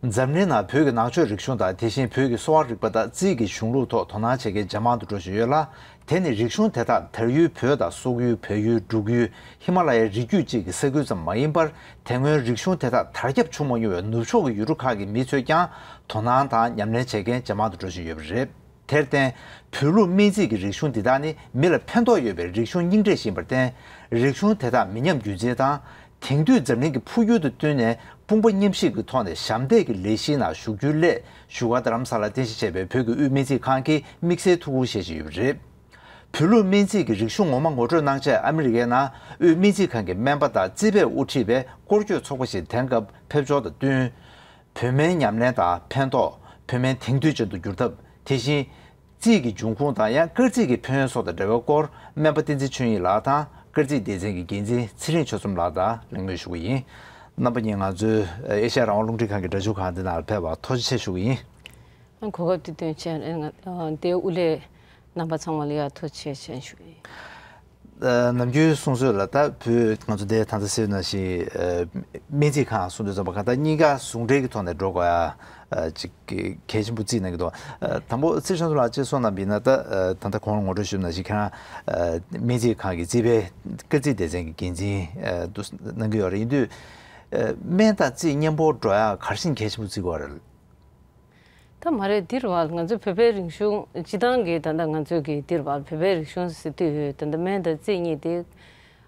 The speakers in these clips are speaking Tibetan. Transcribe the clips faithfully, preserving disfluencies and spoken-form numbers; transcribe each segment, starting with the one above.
འཛམ་གླིང་ནང་བོད་ཀྱི་ནང་ཆོས་རིག་གཞུང་དང་དེ་བཞིན་བོད་ཀྱི་གསོ་བ་རིག་པ་དང་རྩིས་ཀྱི་གཞུང་ལུགས་ཐོག་དོ་སྣང་བྱེད་མཁན་ཇེ་མང་དུ་འགྲོ་བཞིན་ཡོད་ལ། དེ་ནི་རིག་གཞུང་དེ་དག་དར་ཡུལ་བོད་དང་སོག་ཡུལ་བལ་ཡུལ་འབྲུག་ཡུལ་ཧི་མ་ལ་ཡའི་རི་རྒྱུད་བཅས་ཀྱི་ས་ཁུལ་ཙམ་མ་ཡིན་པར། དེ་སྔོན་རིག་གཞུང་དེ་དག་དར་ཁྱབ་བྱུང་མ་མྱོང་བའི་ནུབ་ཕྱོགས་ཀྱི་ཡུལ་གྲུ་ཁག་གི་མི་ཚོས་ཀྱང་དོ་སྣང་དང་ཉམས་ལེན་བྱེད་མཁན་ཇེ་མང་དུ་འགྲོ་བཞིན་ཡོད་པ་རེད། དེར་བརྟེན། བོད་ལུགས་སྨན་རྩིས་ཀྱི་རིག་གཞུང་འདི་དག་ནི་མི་ལ་ཕན་ཐོགས་ཡོད་པའི་རིག་གཞུང་རྙིང་གྲས་ཤིག་ཡིན་པར་བརྟེན། རིག་གཞུང་དེ་དག་མི་ཉམས་རྒྱུན་འཛིན་དང་། དེང་དུས་འཛམ་གླིང་གི་འཕོ་འགྱུར་དང་བསྟུན་ནས་དཔུང་པ་མཉམ་གཤིབ་ཀྱི་ཐོག་ནས་ཞབས་འདེགས་ཀྱི་ལས་གཞིའི་ནང་ཞུགས་རྒྱུའི་སླད། བཞུགས་སྒར་རྡ་རམ་ས་ལར་རྟེན་གཞི་བྱས་པའི་བོད་ཀྱི་དབུས་སྨན་རྩིས་ཁང་གིས་དམིགས་བསལ་ཐུགས་ཁུར་བཞེས་བཞིན་ཡོད་པ་རེད། བོད་ལུགས་སྨན་རྩིས་ཀྱི་རིག་གཞུང་ངོ་མ་ངོ་སྤྲོད་གནང་ཆེད་ཨ་མི་རི་ཀའི་ནང་དབུས་སྨན་རྩིས་ཁང་གི་སྨན་པ་དང་རྩིས་པས་དབུ་ཁྲིད་པའི་སྐོར་སྐྱོད་ཚོགས་པ་ཞིག་དེང་སྐབས་ཕེབས་འབྱོར་དང་བསྟུན། བོད་སྨན་ཉམས་ལེན་དང་ཕན་ཐོགས། བོད་སྨན་དེང་དུས་ཅན་དུ་འགྱུར་ཐབས། དེ་བཞིན། རྩིས་ཀྱི་འབྱུང་ཁུངས་དང་ཡང་སྐར་རྩིས་ཀྱི་ཕན་ཡོན་སོགས་དང་འབྲེལ་བའི་སྐོར། སྨན་པ་བསྟན་འཛིན་ཆོས་དབྱིངས་ལགས་དང་སྐར་རྩིས་སྡེ་ཚན་གྱི་འགན་འཛིན་ཚེ་རིང་ཆོས་འཛོམས་ལགས་དང་གླེང་མོལ་ཞུ་གི་ཡིན། རྣམ་པ་གཉིས་ང་ཚོའི་ཨེ་ཤ་ཡ་རང་དབང་རླུང་འཕྲིན་ཁང་གི་སྒྲ་སྒྱུར་ཁང་འདི་ནང་ལ་ཕེབས་པར་ཐུགས་རྗེ་ཆེ་ཞུ་གི་ཡིན། གོ་སྐབས་འདི་བཏོན་བྱས་ང་དེའི་དབུ་ལས་རྣམ་པ་ཚང་མ་ལ་ཡང་ཐུགས་རྗེ་ཆེ་ཞུ་གི་ཡིན། ནམ་རྒྱུན་གསུང་སྲོལ་ལ་ད་བོད་ང་ཚོ་འདིར་ད་ལྟ་ཟེར་བ་ནང་བཞིན་སྨན་རྩིས་ཁང་གསུང་དུས་ཙམ་པ་གང་ལྟར་གཉིས་ཀ་ཟུང་འབྲེལ་གྱི་ཐོག་ནས་འགྲོ་དགོས་ཡ་ཅིག་གལ་ཆེན་པོ་བརྩིས་གནང་གི་འདུག་དང་པོ་ཚེ་རིང་ལགས་ཅིག་གསུང་གནང་བ་ཡིན་ན། ད་ད་ལྟ་གོང་ལ་ངོ་སྤྲོད་ཞུས་པ་ནང་བཞིན་ཁྱེད་རང་སྨན་རྩིས་ཁང་གི་རྩིས་པའི་སྐར་རྩིས་སྡེ་ཚན་གྱི་འགན་འཛིན་དུ་གནང་གི་ཡོད་རེད། ཡིན་དུས་སྨན་དང་རྩིས་མཉམ་པོ་འགྲོ་ཡ་ག་རེ་བྱས་གལ་ཆེན་པོ་བརྩི་དགོས་རེད། ད་མ་རེད། འདིར་བ་ང་ཚོ་བོད་པའི་རིག་གཞུང་སྤྱི་བཏང་གི་ད་ལྟ་ང་ཚོའི་གི་འདིར་བ་བོད་པའི་རིག་གཞུང་ཟེར་དུས་ད་ལྟ་སྨན་དང་རྩིས་གཉིས་དེ་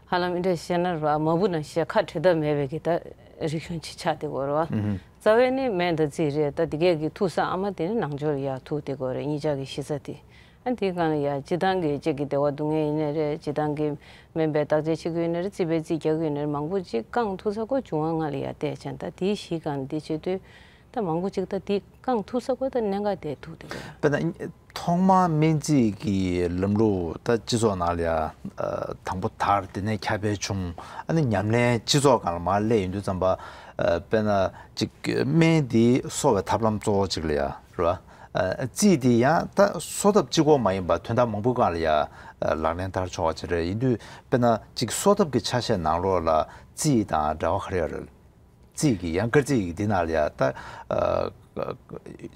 ཧ་ལམ་འདི་འདྲ་བཤད་ན་ར་མ་བུ་ན་བཤད་ཁ་བྲལ་ཐབས་མེད་པའི་གི་ད་རིག་གཞུང་ཅིག་ཆགས་བསྡད་ཡོད་རེད་བ། ཨུ་ཧུམ། རྩ་བའི་ནི་སྨན་དང་རྩིས་རེད། ད་འདི་གས་གི་ཐུག་ས་ཨ་མ་དེ་ནི་ནང་ཆོས་ལ་ཡར་ཐུག་བསྡད་ཡོད་རེད། གཉིས་ཆ་གི་གཞི་རྩ་དེ། ཨ་འདིའི་སྒང་ལ་ཡ་སྤྱི་བཏང་གི་གཅིག་གི་བདེ་བ་སྡུག་བསྔལ་ཡིན་ནའི་རེད། སྤྱི་བཏང་གི་སྨན་པའི་བརྟག་དཔྱད་བྱེད་དགོས་ཡིན་ནའི་རེད། རྩིས་པའི་རྩིས་རྒྱག་དགོས་ཡིན་ནའི་རེད། མང་པོ་ཅིག་རྐང་ཐུག་ས་ཁོ་འབྱུང་བ་ལྔ་ལ་ཡ་བལྟས་བྱས། ད་དེའི་གཞི་སྒང་ལ་འདི་བྱེད་དུས། ད་མང་པོ་ཅིག་ད་འདི་རྐང་ཐུག་ས་ཁོ་ད་གནད་འགག་དེ་ཐུག་དེ་རེད། དཔེར་ན་ཐོག་མར་སྨན་རྩིས་ཀྱི་ལམ་ལུགས་ད་སྤྱི་ཚོགས་ནང་ལ་ཡ་དང་པོ་དར། དེ་ནས་ཁྱབ་སྤེལ་བྱུང་། ཨ་ནི་ཉམས་ལེན་སྤྱི་ཚོགས་སྒང་ལ་མར་སླེབས་ཡོང་དུས་ཙམ་པ། དཔེར་ན་ཅིག་སྨན་འདི་གསོ་བའི་ཐབས་ལམ་གཙོ་བོ་ཅིག་ལ་ཡ་རེད་བ། རྩིས་འདི་ཡང་ད་གསོ་ཐབས་གཅིག་པོ་མ་ཡིན་པར་དོན་དག་མང་པོའི་སྒང་ལ་ཡ་ལག་ལེན་བསྟར་ཆོག་པ་ཅིག་རེད། ཡིན་དུས་དཔེར་ན་ཅིག་གསོ་ཐབས་ཀྱི་ཆ་ཤས་ནང་ལོགས་ལ་རྩིས་དང་འབྲེལ་བ་ག་རེ་ཡོད་རེད། རྩིས་ཀྱི་ཡང་སྐར་རྩིས་ཀྱི་འདི་ནང་ལ་ཡ་ད། ཨ།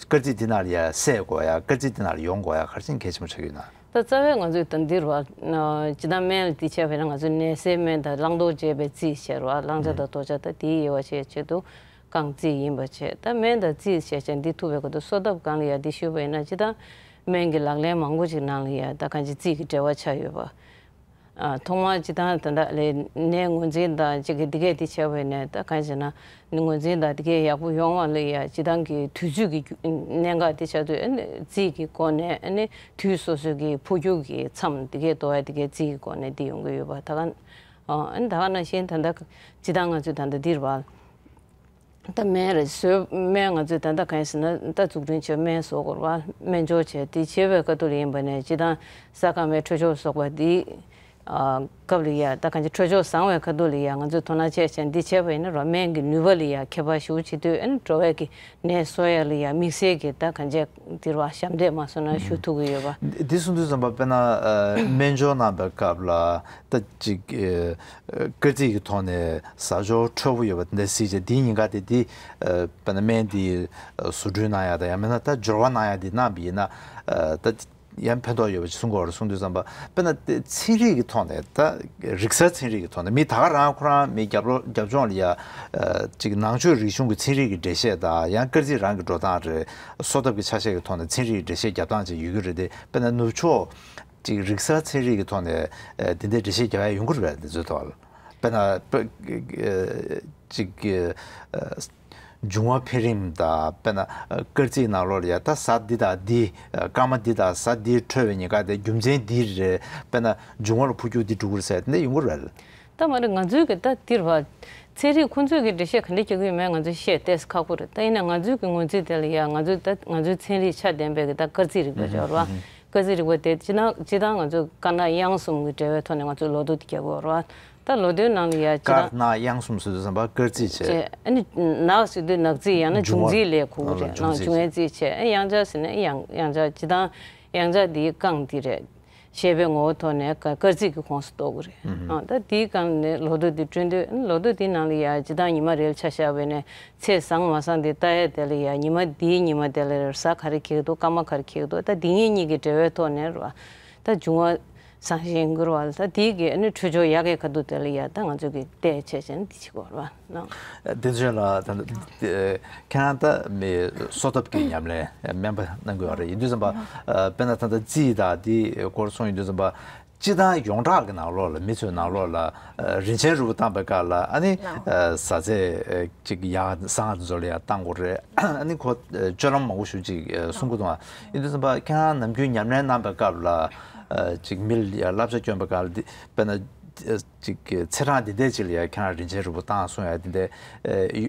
སྐར་རྩིས་འདི་ནང་ལ་ཡ་སླེབས་དགོས་ཡ། སྐར་རྩིས་འདི་ནང་ལ་ཡོང་དགོས་ཡ་ག་རེ་བྱས་གལ་ཆེན་པོ་ཆགས་ཡོད་ན། ད་རྩ་བའི་ང་ཚོས་ད་འདིར་བ། ཨ། སྤྱི་བཏང་སྨན་ལ་འདི་བྱས་པ་ཡིན་ན་ང་ཚོས་ནད་སེལ་སྨན་དང་བླང་དོར་བྱེད་པའི་རྩིས་བྱས་ར། བླང་བྱ་དང་དོར་བྱ་ད་དེའི་དབྱེ་བ་ཕྱེ་ཆེད་དུ་རྐང་རྩིས་ཡིན་པ་བྱས། ད་སྨན་དང་རྩིས་བྱས་བྱས་འདི་ཐུག་པའི་སྐབས་དུ་གསོ་ཐབས་སྒང་ལ་ཡ་འདི་ཞུས་པ་ཡིན་ན། སྤྱི་བཏང་སྨན་གྱི་ལག་ལེན་མང་པོ་ཅིག་ནང་ལ་ཡ་ད་གང་ཅི་རྩིས་ཀྱི་འབྲེལ་བ་ཆགས་ཡོད་པ། ཨ། ཐོག་མར་སྤྱི་བཏང་ད་ལྟ་ལས་ནད་ངོས་འཛིན་དང་གཅིག་གི་འདི་གས་འདི་བྱས་པ་ཡིན་ན། ད་གང་ཞེ་ན་ངོས་འཛིན་དང་འདི་གས་ཡག་པོ་ཡོང་བ་ལ་ཡ་སྤྱི་བཏང་གི་དུས་ཚོད་ཀྱི་གནད་འགག་འདི་ཆགས་དུས། ཨ་ནི་རྩིས་ཀྱི་སྒོ་ནས། ཨ་ནི་དུས་སོ་སོའི་གི་འཕོ་འགྱུར་གྱི་མཚམས་འདི་གས་དོར་ཡ་འདི་གས་རྩིས་ཀྱི་སྒོ་ནས་འདི་ཡོང་གི་ཡོད་པ། ད་ག་ཨ། ཨ་ནི་ད་ག་ནང་བཞིན་ད་ལྟ་སྤྱི་བཏང་ང་ཚོས་ད་ལྟ་འདིར་བ། ད་སྨན་རེད། བཟོས་སྨན་ང་ཚོས་ད་ལྟ་གང་ཡིན་ཟེར་ན། ད་འཛུགས་སྐྲུན་བྱས་སྨན་བཟོ་དགོས་རེད་བ། སྨན་སྦྱོར་བྱས་དེ་བྱེད་པའི་ཁ་ཐུག་ལ་ཡིན་པ་ནས་སྤྱི་བཏང་ས་ཁང་བའི་ཁྲོད་ཆོག་བཟོ་བ་འདི། ཨ། སྐབས་ལ་ཡ་ད་གང་ཅི་ཁྲོད་ཆོག་བཟང་བའི་ཁ་ཐུག་ལ་ཡ་ང་ཚོས་དོ་སྣང་བྱས་བྱས་འདི་བྱས་པ་ཡིན་ན་ར། སྨན་གྱི་ནུས་པ་ལ་ཡ་ཁྱད་པར་ཞེ་པོ་ཅིག་འདུག་ཨ་ནི་འགྲོ་བའི་གི་ནད་གསོ་ཡ་ལ་ཡ་དམིགས་བསལ་གྱི་ད་གང་ཅི་འདིར་བ་ཞབས་འདེགས་མ་སོང་ན་ཞུ་ཐུབ་ཀྱི་ཡོད་པ། འདི་གསུང་དུས་ཙམ་པ་དཔེར་ན། ཨ། སྨན་སྦྱོར་གནང་བའི་སྐབས་ལ། ད་ཅིག་ཨ། སྐར་རྩིས་ཀྱི་ཐོག་ནས་ཟ་སྦྱོར་འཕྲོད་པོ་ཡོད་པ་དེ་འདྲ་གཟིགས་བྱས། དེའི་ཉེན་ཁ་དེ་དེ། ཨ། དཔེར་ན་སྨན་དེ། ཨ། བཟོ་སྐྲུན་གནང་ཡ་དང་། ཡང་མིན་ན་ད་སྦྱོར་བ་གནང་ཡ་དེ་གནང་བ་ཡིན་ན། ཨ། ད་ཡང་ཕན་ཐོགས་ཡོད་པ་ཅིག་གསུང་གི་ཡོད་རེད། གསུང་དུས་ཙམ་པ་དཔེར་ན་དེ་ཚན་རིག་གི་ཐོག་ནས། ད་རིག་གསར་ཚན་རིག་གི་ཐོག་ནས་མི་ད་ག་རང་ཁོ་རང་མི་རྒྱབ་ལོགས་རྒྱབ་ལྗོངས་ལ་ཡ། ཨ། ཅིག་ནང་ཆོས་རིག་གཞུང་གི་ཚན་རིག་གི་འགྲེལ་བཤད་དང་། ཡང་སྐར་རྩིས་རང་གི་འགྲོ་སྟངས་རེད། གསོ་ཐབས་ཀྱི་ཆ་ཤས་ཀྱི་ཐོག་ནས་ཚན་རིག་གི་འགྲེལ་བཤད་རྒྱབ་སྟངས་ཅིག་ཡོད་ཀྱི་རེད་དེ། དཔེར་ན་ནུབ་ཕྱོགས་ཅིག་རིག་གསར་ཚན་རིག་གི་ཐོག་ནས། ཨ། དེ་འདྲའི་འགྲེལ་བཤད་རྒྱག་ཡ་ཡོང་གི་རེད་པས། དེ་ཚོའི་ཐོག་ལ། དཔེར་ན་དཔེ། ཨ། ཅིག་ཨ། འབྱུང་བ་འཕེལ་རིམ་དང་། དཔེར་ན་སྐར་རྩིས་ནང་ལོགས་ལ་ཡ་ད་གཟའ་འདི་དང་འདི། སྐར་མ་འདི་དང་གཟའ་འདི་འཕྲོད་པའི་ཉེན་ཁ་དེ་རྒྱུ་མཚན་འདི་རེད། དཔེར་ན་འབྱུང་བ་ལ་འཕོ་འགྱུར་འདི་འགྲོ་གི་རེད་ཟེར་དེ་འདྲ་ཡོང་གི་རེད། ད་མ་རེད། ང་ཚོའི་གི་ད་འདིར་བ་ཚན་རིག་ཁོང་ཚོའི་གི་འགྲེལ་བཤད་ག་འདྲ་རྒྱག་གི་ཡོད་མེད་ང་ཚོས་བཤད་ཏོག་ཙམ་ཁག་པོ་རེད། ད་ཡིན་ན་ང་ཚོའི་གི་ངོས་འཛིན་དེ་ལ་ཡ་ང་ཚོས་ད་ང་ཚོའི་ཚན་རིག་ཆ་ལྡན་པའི་གི་ད་སྐར་རྩིས་རིག་པ་ཅིག་ཡོད་རེད་བ། སྐར་རྩིས་རིག་པ་དེ་སྤྱིར་བཏང་སྤྱིར་བཏང་ང་ཚོས་དཀར་ནག་དབྱངས་གསུམ་གྱི་འབྲེལ་བའི་ཐོག་ནས་ང་ཚོས་ལོ་ཐོ་དེ་རྒྱག་གི་ཡོད་རེད་བ། ད་ལོ་ཐོའི་ནང་ལ་ཡ་སྤྱིར་དཀར་བཏང་ནག་དབྱངས་གསུམ་ཟེར་དུས་ཙམ་པ་སྐར་རྩིས་བྱས། བྱས། ཨ་ནི་ནག་ཟེར་དུས་ནག་རྩིས། ཡང་ན་འབྱུང་བ། འབྱུང་རྩིས་ལབ་དགོས་ཀྱི་རེད། ཨ། འབྱུང་རྩིས། འབྱུང་བའི་རྩིས་བྱས། ཨ། དབྱངས་འཆར་ཟེར་ན་ཡང་དབྱངས་འཆར། སྤྱིར་བཏང་དབྱངས་འཆར་འདི་རྐང་འདི་རེད། ཞེས་པའི་ངོ་བོ་ཐོག་ནས་སྐར་རྩིས་ཀྱི་ཁོངས་སུ་གཏོགས་ཀྱི་རེད། ཨང་། ད་དེའི་སྒང་ནས་ལོ་ཐོ་དེ་བསྐྲུན་དུས། ལོ་ཐོ་དེའི་ནང་ལ་ཡ་སྤྱིར་བཏང་ཉི་མ་རེ་ལ་ཆ་བཞག་པ་ཡིན་ན་ཚེས་བཟང་མ་བཟང་དེ་ལྟ་ཡ་དེ་ལ་ཡ་ཉི་མ་དེའི་ཉི་མ་དེ་ལ་གཟའ་ག་རེ་འཁེལ་འདུག་སྐར་མ་ག་རེ་འཁེལ་འདུག་ད་དེ་གཉིས་གཉིས་ཀྱི་འབྲེལ་བའི་ཐོག་ནས་རེད་བ། ད་འབྱུང་བ་བཟང་ཞན་འགྱུར་བ་ལ། ད་དེའི་གི་ཨ་ནི་འཕྲོད་སྦྱོར་ཡག་གི་ཁ་ཐུག་དེ་ལ་ཡ་ད་ང་ཚོ་གི་བལྟས་བྱས་བྱས་ནས་འདི་བྱེད་དགོས་རེད་བ། ནང་། བསྟན་ཆོས་ལགས། ད་ལྟ་ཁྱེད་རང་ད་མི་གསོ་ཐབས་ཀྱི་ཉམས་ལེན་སྨན་པ་གནང་གི་ཡོད་རེད། ཡིན་དུས་ཙམ་པ་དཔེར་ན་ད་ལྟ་རྩིས་དང་དེའི་སྐོར་གསུངས་ཡོང་དུས་ཙམ་པ། སྤྱིར་བཏང་ཡོངས་གྲགས་ཀྱི་ནང་ལོགས་ལ་མི་ཚོའི་ནང་ལོགས་ལ་རིན་ཆེན་རིལ་བུ་བཏང་པའི་སྐབས་ལ་ཨ་ནི་ལའོ། བཟའ་ཚེས་ཅིག་ཡང་བཟང་ང་ཚོ་ལ་ཡང་བཏང་དགོས་རེད། ཨ་ནི་ཁོ་སྤྱོད་ལམ་མང་པོ་ཞིག་ཅིག་གསུང་གི་འདུག་ཡིན་དུས་ཙམ་པ་ཁྱེད་རང་ནམ་རྒྱུན་ཉམས་ལེན་གནང་པའི་སྐབས་ལ་ཅིག་མི་ལ་ཡང་བསླབ་བྱ་སྐྱོན་པའི་སྐབས་ལ་འདི་དཔེར་ན། ཅིག་གི་ཚེས་གྲངས་འདི་འདྲས་ཅིག་ལ་ཡ་ཁྱེད་རང་རིན་ཆེན་རིལ་བུ་བཏང་གསུང་ཡ་འདི་འདྲས་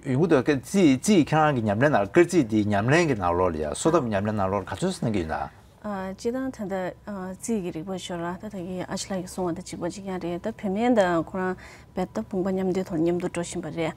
ཡོང་གི་འདུག་ག་རྩིས་རྩིས་ཁྱེད་རང་གི་ཉམས་ལེན་ནང་སྐར་རྩིས་འདི་ཉམས་ལེན་གྱི་ནང་ལོགས་ལ་ཡ་གསོ་ཐབས་ཉམས་ལེན་ནང་ལོགས་ལ་ག་ཚོད་གནང་གི་ཡོད་ན། ཨ། སྤྱིར་བཏང་ད་ལྟ་ཨ་རྩིས་ཀྱི་རིག་པ་ཞོར་ལ་ད་ད་གི་ཨ་ཅག་ལགས་ཀྱིས་གསུངས་པ་དང་གཅིག་པ་གཅིག་རྐྱང་རེད། ད་བོད་སྨན་དང་ཁོ་རང་རྦད་དེ་དཔུང་པ་མཉམ་འདུས་ཐོག་མཉམ་དུ་འགྲོ་བཞིན་པ་རེད།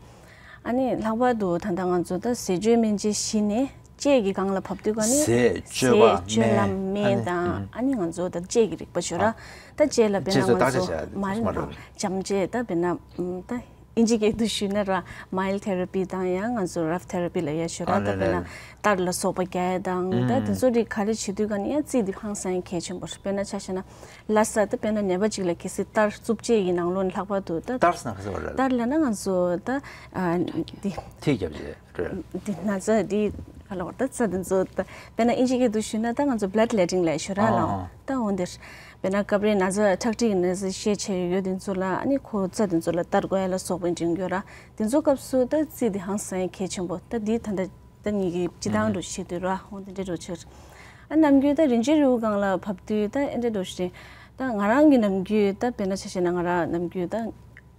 ཨ་ནི་ལྷག་པར་དུ་ད་ལྟ་ང་ཚོ་ད་ཟས་སྤྱོད་སྨན་དཔྱད་གཞི་ནས་དཔྱད་ཀྱི་སྒང་ལ་བབས་དུས་ག་ནས་ཟས་སྤྱོད་པ་ཟས་སྤྱོད་ལམ་སྨན་ཨ་ནི་དང་ཨ་ནི་ང་ཚོ་ད་དཔྱད་ཀྱི་རིག་པ་ཞོར་ལ་ད་དཔྱད་ལ་དཔེར་ན་ང་ཚོ་མ་རེད་ན་བྱམས་དཔྱད་ད་དཔེར་ན་ད་ཨིན་ཇི་སྐད་དུ་ཞུས་ན་ར་མའིལ་ཐེ་ར་པི་དང་ཡང་ང་ཚོ་རབ་ཐེ་ར་པི་ལ་ཡ་ཞོར་ལ་ད་དཔེར་ན་གཏར་ལ་སོགས་པ་རྒྱག་ཡ་དང་ད་དེ་ཚོ་རིགས་ག་རེ་བྱེད་དུས་ག་ནས་ཡང་རྩིས་འདི་ཧང་སང་གལ་ཆེན་པོ་རེད། དཔེར་ན་ཆ་བཞག་ན་ལ་ས་ད་དཔེར་ན་ནད་པ་གཅིག་ལ་གལ་སྲིད་གཏར་རྩུབ་སྤྱད་ཡི་ནང་ལོགས་ནས་ལྷག་པར་དུ་ད་གཏར་ཟེར་ན་ག་ཟེར་བ་རེད། གཏར་ལབ་ན་ང་ཚོ་ད་ཨ་འདི་ཐིག་རྒྱབ་བྱས་རེད། འདི་ན་ཚ་འདི་ག་ལ་བར་ད་རྩ་འདི་ཚོ་ད་དཔེར་ན་ཨིན་ཇི་སྐད་དུ་ཞུས་ན་ད་ང་ཚོ་blood clotting་ལབ་ཞོར་ལ་ཨ་ད་འོ་འདིར་དཔེར་ན་སྐབས་རེ་ན་ཚ་ཁྲག་མཁྲིས་ཀྱི་ན་ཚ་ཤས་ཆེ་ཡོད་འདི་ཚོ་ལ་ཨ་ནི་ཁོ་རྩ་འདི་ཚོ་ལ་གཏར་དགོས་ཡ་ལ་སོགས་པའི་འབྱུང་འགྱུར་ར་དེ་ཚོ་སྐབས་སུ་ད་རྩིས་འདི་ཧང་སང་གལ་ཆེན་པོ་ད་འདི་ད་ད་ད་ཉིད་ཀྱི་སྤྱི་བཏང་འགྲོ་བྱེད་དུས་ར་འོ་འདི་འདྲའི་འགྲོ་ཕྱིར། ཨ་ནམ་རྒྱུན་ད་རིན་ཆེན་རིལ་བུ་སྒང་ལ་བབས་དུས་ད་ཨེ་འདྲའི་འགྲོ་ཞིག་རེད། ད་ང་རང་གི་ནམ་རྒྱུན་ད་དཔེར་ན་ཆ་བཞག་ན་ང་རང་ནམ་རྒྱུན་ད་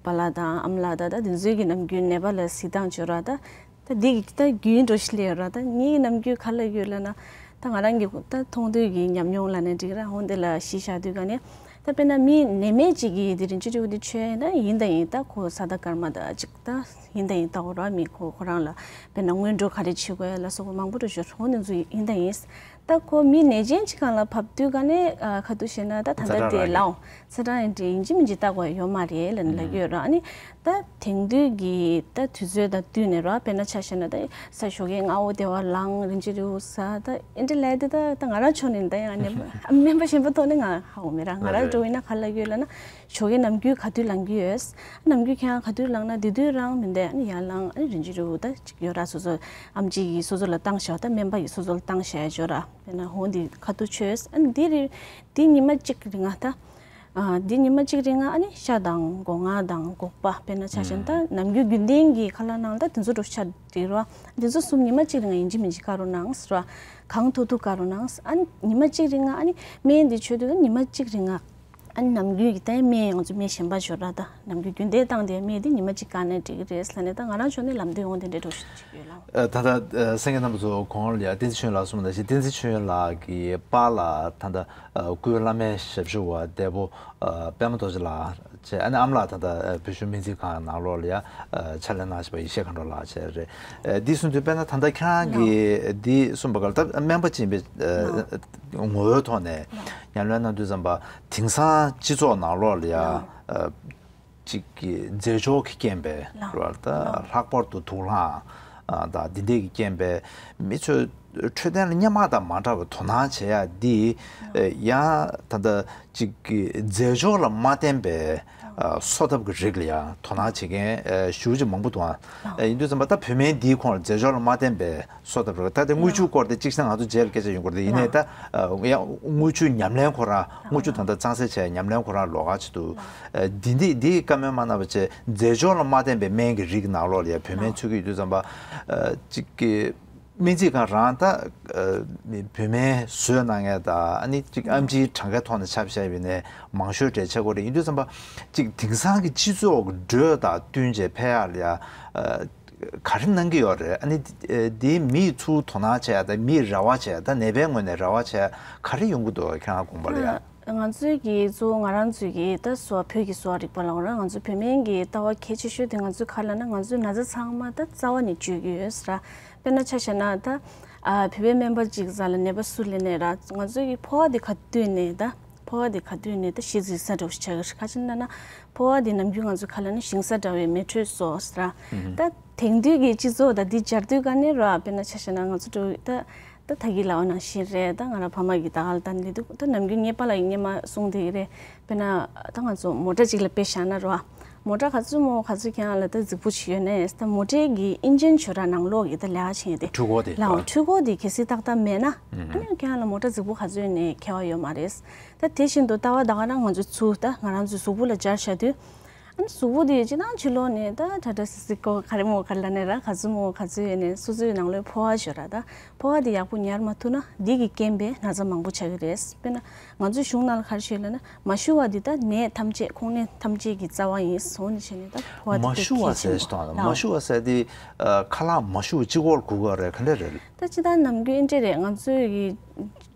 པཱ་ལགས་དང་ཨ་མ་ལགས་ད་ད་དེ་ཚོའི་གི་ནམ་རྒྱུན་ནད་པ་ལ་གཟིགས་སྟངས་བྱོས་ར་ད་ད་འདི་གི་ད་རྒྱུན་འགྲོ་ཞིག་ལས་ཡོད་ར་ད་ངའི་ནམ་རྒྱུན་ག་ལ་ཡོད་ལབ་ན་ད་ང་རང་གི་ད་མཐོང་ཐོས་ཀྱི་ཉམས་མྱོང་ལབ་ན་འགྲིག་ར་འོ་འདི་ལ་གཞི་བཞག་དུས་ག་ནས་ད་དཔེར་ན་མི་ནད་མེད་ཅིག་གིས་དེ་རིན་ཆེན་རིལ་བུ་འདི་མཆོད་ཡ་ན་ཡིན་ད་ཡིན་ད་ཁོ་ས་ད་སྐར་མ་ད་ཅིག་ད་ཡིན་ད་ཡིན་ད་འོ་ར་མི་ཁོ་ཁོ་རང་ལ་དཔེར་ན་སྔོན་འགྲོ་ག་རེ་བྱེད་དགོས་ཡ་ལ་སོགས་པ་མང་པོ་འགྲོ་ཞོར་འོ་འདི་ཚོ་ཡིན་ད་ཡིན། ད་ཁོ་མི་ནད་ཅན་གཅིག་སྒང་ལ་བབས་དུས་ག་ནས་ཨ་ག་དུས་ཤེས་ན་ད་ད་ལྟ་ཚ་དེ་གྲང་ལའོ་ཚ་གྲང་ཡིན་འདྲ་ཡིན་གཅིག་མིན་གཅིག་ལྟ་དགོས་ཡོད་མ་རེད་ལབ་ནས་ལབ་ཀྱི་ཡོད་ར། ཨ་ནི་ད་དེང་དུས་ཀྱི་ད་དུས་ཚོད་དང་བསྟུན་ནས་ར་དཔེར་ན་ཆ་བཞག་ན་ད་ས་ཞོགས་ཀས་སྔ་བོ་བདེ་བ་ལངས་རིན་ཆེན་རིལ་བུ་ཟ་ད་ཨེ་འདྲ་ལས་དེ་ད་ད་ང་རང་ཕྱོགས་ནས་ད་ཡང་ནས་སྨན་པ་གཞན་པ་ཐོག་ནས་ང་ཧ་གོ་མེད་ར། ང་རང་འགྲོ་ཡིན་ན་ག་ལབ་ཀྱི་ཡོད་ལབ་ན་ཞོགས་ཀས་ནམ་རྒྱུན་ག་དུས་ལངས་ཀྱི་ཡོད། ནམ་རྒྱུན་ཁྱེད་རང་ག་དུས་ལངས་ན་དེ་དུས་རང་མི་འདས་ཨ་ནི་ཡར་ལངས་ཨ་ནི་རིན་ཆེན་རིལ་བུ་ད་ཅིག་ཡོད་ར་སོ་སོ་ཨམ་ཆི་གིས་སོ་སོ་ལ་བཏང་བཞག་ད་སྨན་པ་གིས་སོ་སོ་ལ་བཏང་བཞག་ཡ་ཅིག་ཡོད་ར། དཔེར་ན་འོ་འདི་ཁ་ཐུག་མཆོད་ཨ་ནི་འདི་རེད། འདི་ཉི་མ་གཅིག་རིང་ང་ད། ཨ་འདི་ཉི་མ་གཅིག་རིང་ང་ཨ་ནི་ཤ་དང་སྒོ་ང་དང་སྒོག་པ་དཔེར་ན་ཆ་བཞག་ན་ད་ནམ་རྒྱུན་རྒྱུན་ལྡན་གྱི་ཁ་ལག་ནང་ད་དེ་ཚོ་འགྲོ་ཆ་འགྲིག་རོ། འདི་ཚོ་གསུམ་ཉི་མ་གཅིག་རིང་ང་ཡིན་གཅིག་མིན་གཅིག་བཀག་རོགས་གནང་ཟེར་བ། གང་ཐུབ་ཐུབ་བཀག་རོགས་གནང་ཨ་ནི་ཉི་མ་གཅིག་རིང་ང་ཨ་ནི་སྨན་འདི་མཆོད་དུས་ཉི་མ་གཅིག་རིང་ང་ཨ་ནི་ནམ་རྒྱུན་གྱི་ད་སྨན་ང་ཚོ་སྨན་གཞན་པ་ཞོར་ལ་ད་ནམ་རྒྱུན་རྒྱུན་ལྡན་བཏང་དེ་སྨན་དེ་ཉི་མ་གཅིག་བཀག་ནས་འགྲིག་གི་རེད་ལབ་ནས་ད་ང་རང་ཕྱོགས་ནས་ལམ་སྟོན་འོང་དེ་འདྲས་འགྲོ་བཞིན་ཅིག་ཡོད་ལ། ཨ་ད་ལྟ་ཨ་གསན་མཁན་རྣམ་པ་ཚོ་གོང་ལ་ཡ་བསྟན་འཛིན་ཆོས་ལགས་གསུངས་པ་ནང་བཞིན་བསྟན་འཛིན་ཆོས་ལགས་ཀྱི་པཱ་ལགས་ད་ལྟ་ཨ་སྐུའི་བླ་མའི་ཞབས་ཞུ་བ་འདས་པོ་ཨ་པད་མ་རྡོ་རྗེ་ལགས་བྱས། ཨ་ནི་ཨ་མ་ལགས་ད་ལྟ་ཨ་བོད་གཞུང་སྨན་རྩིས་ཁང་ནང་ལོགས་ལ་ཡ་ཨ་ཕྱག་ལས་གནང་བཞིན་པ་ཡེ་ཤེས་མཁའ་འགྲོ་ལགས་བྱས་རེད། ཨ་འདི་གསུངས་དུས་དཔེར་ན་ད་ལྟ་ཁྱེད་རང་གིས་འདི་གསུངས་པ་ག་ལ་ད་སྨན་པ་ཅིག་ཡིན་པའི་ཨ་ངོ་བོའི་ཐོག་ནས་ཉམས་ལེན་གནང་དུས་ཙམ་པ་དེང་སང་སྤྱི་ཚོགས་ནང་ལོགས་ལ་ཡ་ཨ་ཅིག་གི་རྫས་སྦྱོར་གྱི་རྐྱེན་པས་ལགས། རེད་བ། ད་ལགས། ལྷག་པར་དུ་དུག་རླངས་ཨ་དང་འདི་འདྲས་ཀྱི་རྐྱེན་པས་མི་ཚོས་འཕྲོད་བསྟེན་ལ་སྔོན་མ་དང་མ་འདྲ་བའི་དོ་སྣང་བྱེད་ཡ་འདི་ལགས། ཡང་ད་ལྟ་ཅིག་གི་རྫས་སྦྱོར་ལ་མ་བརྟེན་པའི་ཨ་གསོ་ཐབས་ཀྱི་རིགས་ལ་ཡང་དོ་སྣང་བྱེད་མཁན་ཨ་ཞེ་པོ་ཅིག་མང་པོ་འདུག་ཨ། ལགས། ཡིན་དུས་ཙམ་པ་ད་བོད་སྨན་འདིའི་ཁོངས་ལ་རྫས་སྦྱོར་ལ་མ་བརྟེན་པའི་གསོ་ཐབས་རེད། ད་དེ་དངུལ་ཆུའི་སྐོར་དེ་གཅིག་བྱས་ན་ང་ཚོ་རྗེས་ལ་སྐད་ཆ་ཡོང་གི་རེད། དེ་ཡིན་ནའི་ད་ཡང་དངུལ་ཆུ་ཉམས་ལེན་ཁོ་རང་དངུལ་ཆུ་ད་ལྟ་གཙང་སེལ་བྱས་ཉམས་ལེན་ཁོ་རང་ལོགས་ཀ་བྱེད་དུས་འདི་འདི་འདི་བཀའ་མོལ་མ་གནང་བ་བྱས་རྫས་སྦྱོར་ལ་མ་བརྟེན་པའི་སྨན་གྱི་རིགས་ནང་ལོགས་ལ་ཡ་བོད་སྨན་འཚོལ་གྱི་ཡོད་དུས་ཙམ་པ་གཅིག་གི་སྨན་རྩིས་ཁང་རང་ད་བོད་སྨན་བཟོས་གནང་མཁན་དང་ཨ་ནི་གཅིག་ཨེམ་ཆིའི་གྲངས་ཀའི་ཐོག་ནས་ཆ་བཞག་པ་ཡིན་ནའི་མང་ཤོས་གྲས་ཆགས་ཀྱི་ཡོད་རེད། ཡིན་དུས་ཙམ་པ་གཅིག་དེང་སང་གི་སྤྱི་ཚོགས་ཀྱི་འགྲོས་དང་བསྟུན་བྱས་འཕེལ་ཡག་ལ་ཡ། ག་རེ་གནང་གི་ཡོད་རེད། ཨ་ནི་དེ་མིས་ཚུར་དོ་སྣང་བྱས་དང་མིས་རེ་བ་བྱས་དང་ནད་པའི་ངོས་ནས་རེ་བ་བྱས་ག་རེ་ཡོང་གི་འདུག་ཁྱེད་རང་དགོངས་པ་ལ་ཡ། ང་ཚོའི་གི་གཙོ་བོ་ང་རང་ཚོའི་གི་ད་གསོ་བ་བོད་ཀྱི་གསོ་བ་རིག་པ་ལ་འོ་ན་ང་ཚོ་བོད་སྨན་གྱི་ལྟ་བ་གལ་ཆེ་ཤོས་དེ་ང་ཚོའི་ག་ལ་ན་ང་ཚོའི་ན་ཚ་ཚང་མ་ད་རྩ་བ་ནས་བཅོས་ཀྱི་ཡོད་ཟེར། དཔེར་ན་ཆ་བཞག་ན་ད་ཨ་བོད་པའི་སྨན་པ་གཅིག་རྩ་ལ་ནད་པ་སུ་སླེབས་ནའི་ར་ང་ཚོའི་གི་ཕོ་བ་དེ་ག་དུས་ནས་ད། ཕོ་བ་དེ་ག་དུས་ནས་ད་གཞི་འཛིན་ས་འདྲ་བོ་ཞིག་ཆགས་ཀྱི་རེད། ག་ཅི་ལབ་ན་ཕོ་བ་དེ་ནམ་རྒྱུན་ང་ཚོ་ག་ལབ་ན་ཞིང་ས་འདྲ་བའི་མེ་དྲོད་གསོ་ཟེར་ར། ད་དེང་དུས་ཀྱི་སྤྱི་ཚོགས་དང་འདི་སྦྱར་དུས་ག་ནས་ར་དཔེར་ན་ཆ་བཞག་ན་ང་ཚོ་འགྲོ་ད་ད་ད་གི་ལབ་པ་ནང་བཞིན་རེད། ད་ང་རང་ཕ་མ་གི་ད་ག་ལ་ད་ལས་དུས་ད་ནམ་རྒྱུན་ངའི་པཱ་ལགས་ཀྱིས་སྔོན་མ་གསུངས་བསྡད་ཀྱི་རེད། དཔེར་ན་ད་ང་ཚོ་མོ་ཊ་གཅིག་ལ་དཔེ་བཞག་ན་ར། མོ་ཊ་ག་ཚོད་མོ་ག་ཚོད་ཁྱེད་རང་ལ་ད་རྫིག་པོ་ཅིག་ཡོད་ནས་ད་མོ་ཊའི་གི་ཨིན་ཇིན་ཞོ་ར་ནང་ལོགས་ཀྱི་ད་ལས་ཀ་བྱེད་ཡས་དེ་འཕྲུལ་འཁོར་དེ་ལའང་འཕྲུལ་འཁོར་དེ་གལ་སྲིད་ཏག་ཏག་མེད་ན་ཨ་ནི་ཁྱེད་རང་ལ་མོ་ཊ་རྫིག་པོ་ག་ཚོད་ཡོད་ནས་ཁྱད་པར་ཡོད་མ་རེད། ད་དེ་བཞིན་དུ་ལྟ་བ་ད་ག་རང་ང་ཚོའི་ཚུལ་ད་ང་རང་ཚོའི་གཟུགས་པོ་ལ་སྦྱར་བཞག་དུས་ཨ་ནི་གཟུགས་པོ་དེ་སྤྱིར་བཏང་ཕྱི་ལོགས་ནས་ད་ད་ད་སི་སི་ཀོ་ག་རེ་མོ་ག་རེ་ལབ་ནས་ར་ག་ཚོད་མོ་ག་ཚོད་ཡོད་ནས་སོ་སོའི་ནང་ལོགས་ཕོ་བ་ཞོ་ར་ད་ཕོ་བ་དེ་ཡག་པོ་ཉར་མ་ཐུབ་ན་འདི་གི་རྐྱེན་པས་ན་ཚ་མང་པོ་ཆགས་ཀྱི་རེད། དཔེར་ན་ང་ཚོའི་གཞུང་ནང་ལ་ག་རེ་བཤད་ལབ་ན། མ་ཞུ་བ་འདི་ད་ནད་ཐམས་ཅད་ཁོང་ནད་ཐམས་ཅད་ཀྱི་རྩ་བ་ཡིན་ཟེར་ནས་བྱས་ནས་ད་བ་མ་ཞུ་བ་ཟེར་ཞིག་དང་མ་ཞུ་བ་ཟེར་དེ་ཁ་ལག་མ་ཞུ་བ་གཅིག་པོར་གོ་གི་རེད། ག་འདྲ་རེད། ད་ཅི་ད་ནམ་རྒྱུན་ཨེ་འདྲ་རེད། ང་ཚོའི་གི་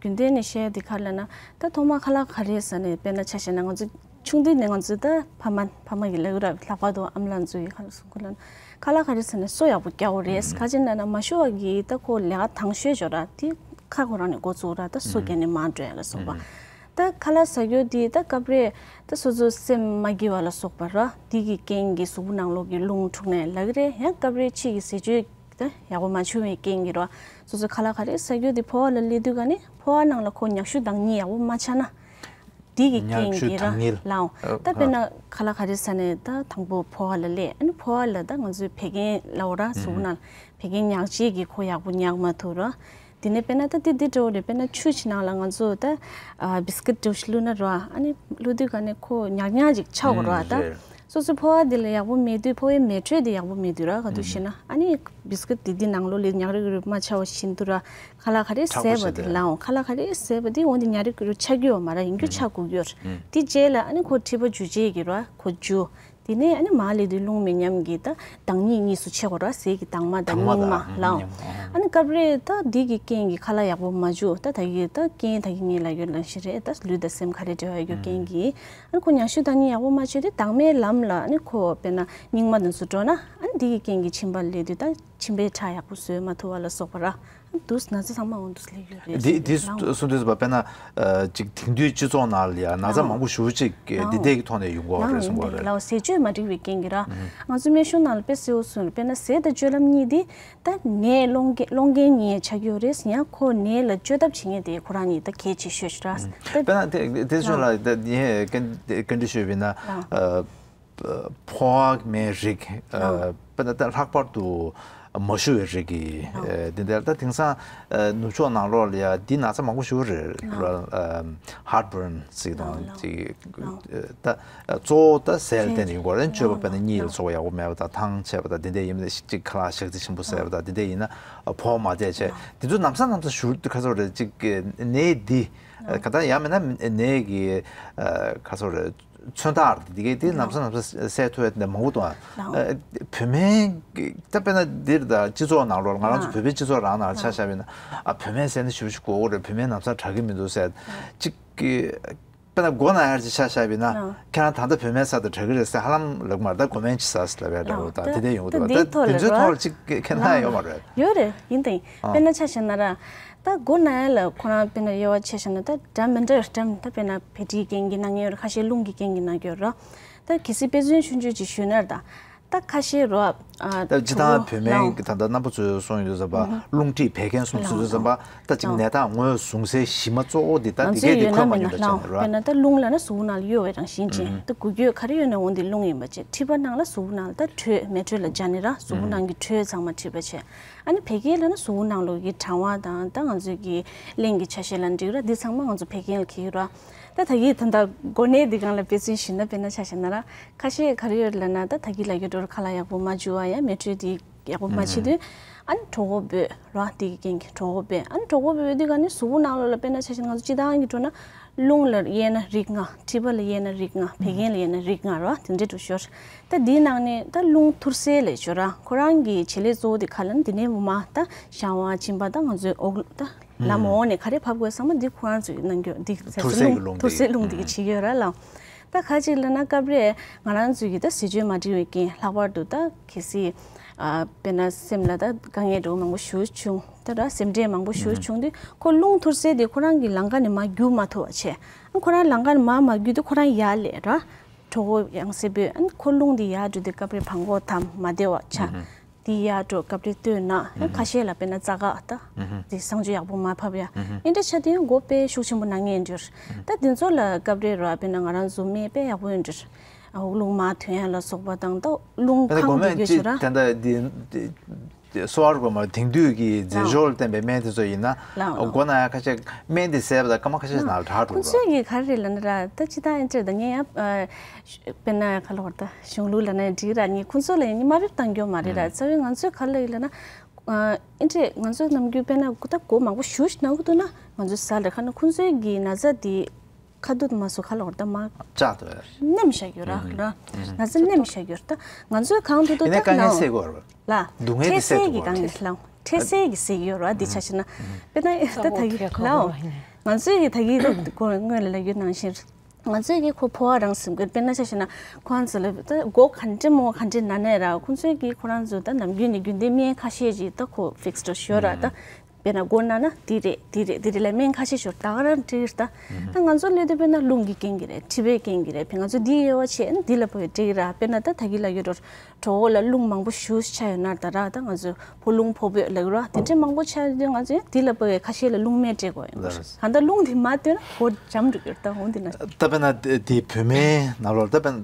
རྒྱུན་ལྡན་ནས་བཤད་དེ་ག་རེ་ལབ་ན་ད་ཐོག་མ་ཁ་ལག་ག་རེ་ཟ་ནས་དཔེར་ན་ཆ་བཞག་ན་ང་ཚོ་ཆུང་དུས་ནས་ང་ཚོ་ད་ཕ་མ་ཕ་མ་གི་ལབ་ཀྱི་ར་ལྷག་པར་དུ་ཨ་མ་ལགས་ཚོ་གི་ཁ་ལག་སོང་གི་ལབ་ན་ཁ་ལག་ག་རེ་ཟ་ནས་སོ་ཡག་པོ་རྒྱག་དགོས་རེད། ག་ཅི་ལབ་ན་མ་ཞུ་བ་གི་ད་ཁོ་ལས་ཀ་དང་ཤོས་འཇོག་ར་དེ། ཁ་ཁོ་རང་ནས་འགོ་བཙུགས་ར་ད་སོ་བརྒྱབ་ནས་མར་འགྲོ་ཡ་ལ་སོགས་པ། ད་ཁ་ལག་ཟ་རྒྱུ་དེ་ད་སྐབས་རེ་ད་སོ་སོ་སེམས་མ་སྐྱིད་པ་ལ་སོགས་པ་ར་དེ་གི་རྐྱེན་གྱིས་གཟུགས་པོ་ནང་ལོགས་ཀྱི་རླུང་འཁྲུགས་ནས་ལབ་ཀྱི་རེད། ཡང་སྐབས་རེ་ཕྱི་གི་ཟས་སྤྱོད་ད་ཡག་པོ་མ་བྱུང་བའི་རྐྱེན་གྱིས་ར་སོ་སོ་ཁ་ལག་ག་རེ་ཟ་རྒྱུ་དེ་ཕོ་བ་ལ་སླེབས་དུས་ག་ནས་ཕོ་བ་ནང་ལ་ཁོ་མྱག་ཤུ་དང་གཉིས་ཡག་པོ་མ་ཆགས་ན། དེ་གི་རྐྱེན་གྱིས་ར་ལའང་ད་དཔེར་ན་ཁ་ལག་ག་རེ་ཟ་ནས་ད་དང་པོ་ཕོ་བ་ལ་སླེབས། ཨ་ནི་ཕོ་བ་ལ་ད་ང་ཚོའི་བད་ཀན་ལབ་འོ་ར་གཟུགས་པོ་ནང་བད་ཀན་མྱག་བྱེད་ཀྱི་ཁོ་ཡག་པོ་མྱག་མ་ཐུབ་ར། དེ་ནས་དཔེར་ན་ད་དེ་འདི་འདྲ་བོ་རེད། དཔེར་ན་ཆུ་ཞིག་ནང་ལ་ང་ཚོ་ད་ཨ་བིས་ཀིཊ་འདྲ་བོ་ཞིག་བླུགས་ན་ར་ཨ་ནི་བླུགས་དུས་ག་ནས་ཁོ་ཉག་ཉག་ཅིག་ཆགས་དགོས་ར། ད་སོ་སོའི་ཕོ་བ་འདི་ལ་ཡག་པོ་མེད་དུས་ཕོ་བའི་མེ་དྲོད་འདི་ཡག་པོ་མེད་དུས་ར་ག་དུས་ཤེ་ན་ཨ་ནི་བིས་ཀིཊ་འདི་འདི་ནང་ལོགས་ལ་ཉག་རིག་རིག་མ་ཆགས་པ་བཞིན་དུ་ར་ཁ་ལག་ག་རེ་ཟས་པ་འདི་ལའང་ཁ་ལག་ག་རེ་ཟས་པ་འདི་འོ་འདི་ཉག་རིག་རིག་ཆགས་ཀྱི་ཡོད་མ་ར་ཡིན་རྒྱུ་ཆགས་དགོས་ཀྱི་ཡོད་རེད། འདི་རྗེས་ལ་ཨ་ནི་ཁོ་མཁྲིས་པ་འཇུ་བྱེད་ཀྱི་ར་ཁོ་འཇུ། དེ་ནས་ཨ་ནི་མར་སླེབས་དུས་རླུང་མེ་མཉམ་གྱི་ད་དྭངས་སྙིགས་གཉིས་སུ་ཕྱེ་དགོས་ར། ཟས་ཀྱི་དྭངས་མ་དང་དྭངས་མ་སྙིགས་མ་དང་ལའོ། སྙིགས་མ། ཨ་ནི་སྐབས་རེ་ད་འདི་གི་རྐྱེན་གྱིས་ཁ་ལག་ཡག་པོ་མ་འཇུ། ད་ད་གི་ད་རྐྱེན་ད་གི་ངས་ལབ་ཡོད་ལབ་ཤེས་རེད། ད་ལུས་དང་སེམས་ག་རེ་འབྲེལ་བ་ཡོད་རྐྱེན་གྱིས་ཨ་ནི་ཁོ་མྱག་ཤུ་དྭངས་སྙིགས་ཡག་པོ་མ་བྱས་དུས་དྭངས་མའི་ལམ་ལ་ཨ་ནི་ཁོ་དཔེར་ན་སྙིགས་མ་དེ་ཚོ་འགྲོ་ན་ཨ་ནི་འདི་གི་རྐྱེན་གྱིས་མཆིན་པ་སླེབས་དུས་ད་མཆིན་པའི་ཁྲག་ཡག་པོ་བཟོས་མ་ཐུབ་པ་ལ་སོགས་པ་ར། འདུག་ན་ཚ་ཚང་མ་འོང་འདུག་ལེགས་ཡོད་རེད། འདི་འདི་ལའོ། གསུང་དུས་སུ་དཔེར་ན་ཅིག་དེང་དུས་སྤྱི་ཚོགས་ནང་ལ་ཡང་ན་ཚ་ལའོ། མང་པོ་ཞེ་པོ་ཅིག་ལའོ། འདི་འདྲའི་ཐོག་ནས་ཡོང་གི་ཡོད་རེད་གསུང་གི་ཡོད་རེད། ལའོ་ཟས་སྤྱོད་མ་འགྲིག་པའི་རྐྱེན་གྱིས་ར། ང་ཚོ་སྨན་གཞུང་ནང་ལ་དཔེ་གསལ་པོ་གསུངས་རེད། དཔེར་ན་ཟས་དང་སྤྱོད་ལམ་གཉིས་འདི་ད་ནད་སློང་མཁན་སློང་མཁན་གཉིས་ཆགས་ཀྱི་ཡོད་རེད། ཡང་ཁོ་ནད་ལ་བཅོས་ཐབས་བྱེད་མཁན་དེ་ཁོ་རང་གཉིས་ད་གལ་ཆེ་ཤོས་ཤིག་ར། དཔེར་ན་དེ་དེ་ཚོ་ལ་ད་ངས་བཀའ་འདྲི་ཞུས་པ་ཡིན་ན། ལའོ། ཕོ་བ་མའི་རིགས། ཨ། དཔེར་ན་ད་ལྷག་པར་དུ་མ་ཞུ་བའི་རིགས་ཀྱི། ཨ། ཨ། འདི་འདྲ་ད་དེང་སང་། ཨ། ནུབ་ཕྱོགས་ནང་ལོགས་ལ་ཡ་འདི་ན་ཚ་མང་པོ་ཞིག་རེད། ཨ། ཧར་བྷརན་ཟེར་དང་། ཨ། ཅིག་ཨ། ད་གཙོ་བོ་ད་ཟས་ལ་བརྟེན་ནས་ཡོང་གི་རེད། ཨ། སྤྱོད་པ་དཔེར་ན་གཉིད་ལ་སོགས་པ་ཡག་པོ་མེད་པ་དང་ཐང་ཆད་པ་དང་འདི་འདྲ་ཡིན་ན་ཅིག་ཁ་ལག་ཞག་ཚི་ཆེན་པོ་ཟས་པ་དང་འདི་འདྲ་ཡིན་ན་ཕོ་བ་མ་བདེ་བྱས། ཨ། འདི་ཚོ་ནམ་ས་ནམ་ས་ཞུ་ཁ་སོ་རེད། ཅིག་ནད་འདི། ཨ། ག་ད་ཡང་མིན་ན་ནད་ཀྱི། ཨ། ཁ་སོ་རེད། མཚོན་རྟགས་འདི་གའི་དེ་ལའོ། ལམ་སང་ལམ་སང་སེལ་ཐུབ་ཡ་དེ་འདྲ་མང་པོ་འདུག་ཨ། ལའོ། ཨ། བོད་སྨན་ད་དཔེར་ན་འདིར་ད་སྤྱི་ཚོགས་ནང་ལོགས་ང་རང་ཚོ་ཨ། བོད་པའི་སྤྱི་ཚོགས་རང་ནང་ཆ་ཨ། བཞག་པ་ཡིན་ན། ཨ། བོད་སྨན་ཟས་ན་ཞེ་པོ་ཞིག་དགོས་ཀྱི་རེད། བོད་སྨན་ལམ་སང་དྲག་གི་མི་འདུག་ཟེར། ཨ། གཅིག་གི་དཔེར་ན་མགོ་ན་ཡ་ཅིག་ཆ་བཞག་པ་ཡིན་ན། ཨ། ཁྱེད་རང་ད་ལྟ་བོད་སྨན་ཟ་དང་དྲག་གི་རེད་ཟེར་ཧ་ལམ་ལབ་མ་རེད། ད་མགོ་སྨན་ཅིག་ཟ་ཟེར་ལབ་ཡ་འདྲ་བོ་ད་དེ་འདྲ་ཡོང་གི་འདུག་ད་དེ་ཚོའི་ཐོག་ལ་ར་ར་ལ་ཡོད་རེད། ཡིན་དེ་ཨ། དཔེར་ན་ཆ་བཞག་ན་ར། ཨ། དཔེར་ན་ཆ་བཞག་ན་ར། ད་མགོ་ན་ཡ་ལ་ཁོ་རང་དཔེར་ན་དབྱེ་བ་ཕྱེ་བཞག་ན་ད་འདྲ་མི་འདྲ་འདྲ་མི་འདྲ། དཔེར་ན་བད་མཁྲིས་རྐྱེན་གྱིས་ན་མཁན་ཡོད་རེད། ཁ་ཤས་རླུང་གི་རྐྱེན་གྱིས་ན་མཁན་ཡོད་རེད། ད་གལ་སྲིད་དཔེ་མཚོན་ཆུང་ཆུང་ཅིག་ཞུས་ན་ར། ད་ད་ཁ་ཤས་ར། ཨ། ད་སྤྱིར་བཏང་བོད་སྨན་གྱི་ད་ལྟ་རྣམ་པ་ཚོས་གསུངས་ཡོང་དུས་ཙམ་པ་རླུང་མཁྲིས་བད་ཀན་གསུམ་ཟེར་དུས་ཙམ་པ་ད་ཅིག་ནད་རྟགས་ངོས་བཟུང་སའི་གཞི་མ་གཙོ་བོ་འདི་ད་འདི་གས་འདི་འཁོད་མ་མྱོང་པ་ཅན་ར། དཔེར་ན་ད་རླུང་ལབ་ན་གཟུགས་པོ་ནང་ལ་གཡོ་བའི་རང་བཞིན་ཅན། ད་འགུལ་སྐྱོད་ག་རེ་ཡོད་ན་འོ་འདི་རླུང་ཡིན་པ་བྱས། མཁྲིས་པ་ནང་ལ་གཟུགས་པོ་ནང་ལ་ད་དྲོད་མེ་དྲོད་ལ་སྦྱར་ནས་ར་གཟུགས་པོ་ནང་གི་དྲོད་ཚང་མ་མཁྲིས་པ་བྱས། ཨ་ནི་བད་ཀན་ལབ་ན་གཟུགས་པོ་ནང་ལོགས་ཀྱི་གྲང་བ་དང་ད་ང་ཚོའི་གི་གླེན་གྱི་ཆ་ཤས་ལ་འགྲིག་ར། འདི་ཚང་མ་ང་ཚོ་བད་ཀན་ལ་འཁེལ་གི་ར། ད་ད་གི་ད་ད་མགོ་ནད་འདི་སྒང་ལ་དཔེ་མཚོན་ཞུས་ན་དཔེར་ན་ཆ་བཞག་ན་ར། ཁ་ཤས་ག་རེ་ཡོད་ལབ་ན་ད་ད་གི་ལབ་རྒྱུ་འགྲོ་ར་ཁ་ལག་ཡག་པོ་མ་འཇུ་བ་ཡ་མེ་དྲོད་དེ་ཡག་པོ་མ་བྱེད་དུས་ཨ་ནི་གྲོད་ཁོག་སྦོས་ར། དེ་གི་རྐྱེན་གྱིས་གྲོད་ཁོག་སྦོས། ཨ་ནི་གྲོད་ཁོག་སྦོས་དུས་ག་ནི་གཟུགས་པོ་ནང་ལོགས་ལ་དཔེར་ན་ཆ་བཞག་ན་ང་ཚོ་སྤྱིར་བཏང་གི་འགྲོ་ན་རླུང་ལ་དབྱེ་ན་རིགས་ལྔ། མཁྲིས་པ་ལ་དབྱེ་ན་རིགས་ལྔ། བད་ཀན་ལ་དབྱེ་ན་རིགས་ལྔ་ར། དེ་འདྲས་འགྲོ་ཞོར་ད་འདིའི་ནང་ནས་ད་རླུང་ཐུར་སེལ་ལས་ཞོར་ར་ཁོ་རང་གི་བྱེད་ལས་གཙོ་བོ་དེ་ག་ལབ་ན་འདི་ནས་འོ་མ་ད་བཤང་བ་གཅིན་པ་ད་ང་ཚོའི་འོག་ད་ལམ་འོག་ནས་ག་རེ་བབས་དགོས་ཚང་མ་འདི་ཁོ་རང་ཚོའི་གནང་རྒྱུ་འདི་ཟེར་ཐུར་སེལ་གྱི་རླུང་ཐུར་སེལ་རླུང་འདི་གི་བྱེད་ཀྱི་ཡོད་ར་ལ། ད་ཁ་ཅིག་ལབ་ན་སྐབས་རེ་ང་རང་ཚོའི་གི་ད་ཟས་སྤྱོད་མ་འགྲིག་པའི་རྐྱེན་ལྷག་པར་དུ་ད་གལ་སྲིད་ ཨ་དཔེར་ན་སེམས་ལ་ད་དཀའ་ངལ་འདྲ་བོ་མང་པོ་ཞེ་པོ་བྱུང་། ད་ར་སེམས་ཁྲལ་མང་པོ་ཞེ་པོ་བྱུང་དུས་ཁོ་རླུང་ཐུར་སེལ་དེ་ཁོ་རང་གི་ལམ་ཁ་ནས་མར་རྒྱུག་མ་ཐུབ་པ་བྱས། ཨ་ཁོ་རང་ལམ་ཁ་ནས་མར་མ་རྒྱུག་དུས་ཁོ་རང་ཡར་སླེབས་ར། གྲོད་ཁོག་ཡང་སེ་བོས། ཨ་ཁོ་རླུང་དེ་ཡར་འགྲོ་དུས་སྐབས་རེ་བྲང་ཁོག་དང་མ་བདེ་བ་ཆགས། དེ་ཡར་འགྲོ་སྐབས་རེ་སྟོད་ན། ཨ་ཁ་ཤས་ལ་དཔེར་ན་རྩ་འགག་ད། དེ་གསང་སྤྱོད་ཡག་པོ་མ་ཕབ་ཡ། ཨེ་འདྲ་ཆ་དེ་མགོ་དཔེ་ཤུགས་ཆེན་པོ་ན་མཁན་འདྲ། ད་དེ་ཚོ་ལ་སྐབས་རེ་ར་དཔེར་ན་ང་རང་ཚོ་སྨན་དཔེ་ཡག་པོ་ཡོད་འདྲ། ཨ་དབུགས་རླུང་མར་ཐོན་ཡ་ལ་སོགས་པ་དང་ད་རླུང་ད་ཁ་ཁོ་ངོ་མ་འདུག་ཅིག་ཡོད་ཤོད་ར། ད་ལྟ་འདི་འདི་གསོ་བ་རིག་པ་མ་དེང་དུས་ཀྱི་རྫས་སྦྱོར་ལ་བརྟེན་པའི་སྨན་དེ་ཚོ་ཡིན་ན། ལགས་ལགས། མགོ་ན་ཡ་ཁ་ཤས་སྨན་དེ་བཟས་པ་དང་སྐར་མ་ཁ་ཤས་ནང་ལ་དྲག་འགྲོ་ཁོང་ཚོས་ཀྱི་ག་རེ་རེད་ལབ་ན་ར། ད་ཅི་ད་ཨེ་འདྲ་ད་ངས་ཡ་ཨ་དཔེར་ན་ག་ལ་བར་ད་གཞུང་ལུགས་ལབ་ན་འགྲིག་ར། ངས་ཁོང་ཚོ་ལ་ཡིན་ནི་དམའ་འབེབས་བཏང་རྒྱུ་མ་རེད་ར། རྩ་བའི་ང་ཚོས་ག་ལ་ཡིན་ལབ་ན། ཨ་ཨེ་འདྲས་ང་ཚོ་ནམ་རྒྱུན་དཔེར་ན་ད་མགོ་མང་པོ་ཞུ་ཞུ་ན་གི་འདུག་ན་ང་ཚོ་ཟ་ལ་ཁ་ན་ཁོང་ཚོའི་གི་ན་ཚ་དེ། ཁ་ཐུག་མ་སུ་ཁ་ལོར་ད་མ་བཅག་ཏུ་ནེམ་བཞག་ཡོད་ར་ལ། ང་ཚོ་ནེམ་བཞག་ཡོད་ད། ང་ཚོའི་གང་དུ་དུ་ཡིན་ནའི་ད་དཀའ་ངལ་ནའོ་སེལ་དགོས་ར། ལ། སྡུག་བསྔལ་འཕྲལ་དེ་སེལ་སེལ་གྱི་དགོས་གང་ར་ངལ་ལའོ། འཕྲལ་སེལ་གྱི་སེལ་ཡོད་ར་འདི་ཆ་ཤི་ན། དཔེ་ད་ད་ད་གི་ལའོ། ང་ཚོའི་གི་ད་གི་ད་གོ་སྔོན་ལ་ཡོད་ནང་བཞིན། ང་ཚོའི་གི་ཁོ་ཕོ་བ་རང་སེམས་ཀྱི་དཔེར་ན་ཆ་ཤི་ན་ཁོ་རང་ཚོ་ལ་ད་མགོ་ག་འདྲེ་མོ་ག་འདྲེ་ན་ནས་ར་ཁོ་ཚོའི་གི་ཁོ་རང་ཚོ་ད་ནམ་རྒྱུན་ནས་རྒྱུན་ལྡན་སྨན་ཁ་ཤས་ཅིག་ད་ཁོ་ཕིགས་ཏོ་ཤོད་ར་ད། དཔེར་ན་མགོ་ན་ན་འདི་རེད་འདི་རེད་འདི་རེད་ལ་སྨན་ཁ་ཤས་ཤོར་ད་ག་རང་འགྲིག་རེད་ད། ད་ང་ཚོ་སླེབས་དུས་དཔེར་ན་རླུང་གི་རྐྱེན་གྱིས་རེད། མཁྲིས་པའི་རྐྱེན་གྱིས་རེད། ང་ཚོ་འདི་ཡོད་བ་བྱས་ན་འདི་ལ་བོད་འགྲིག་ར། དཔེར་ན་ད་ད་གི་ལ་ཡོད་རོ་གྲོད་ཁོག་ལ་རླུང་མང་པོ་ཞུ་ཆ་ཡོད་ན་ད་ར་ད་ང་ཚོ་ཕོ་རླུང་ཕོ་བོད་ལ་ཡོད་ར་དེ་འདྲས་མང་པོ་ཆ་ཡོད་དུས་ང་ཚོ་ཡང་འདི་ལ་བོད་ཁ་ཤས་ལ་རླུང་མེད་སྤྲད་དགོས་ཡོད་རེད། ད་ལྟ་རླུང་འདི་མ་བཏོན་ན་གོ་འཇམ་འགྲོ་གི་རེད་ད་འོང་འདི་ན། ད་དཔེར་ན་དེ་བོད་སྨན་ནང་ལོགས་ད་དཔེར་ན་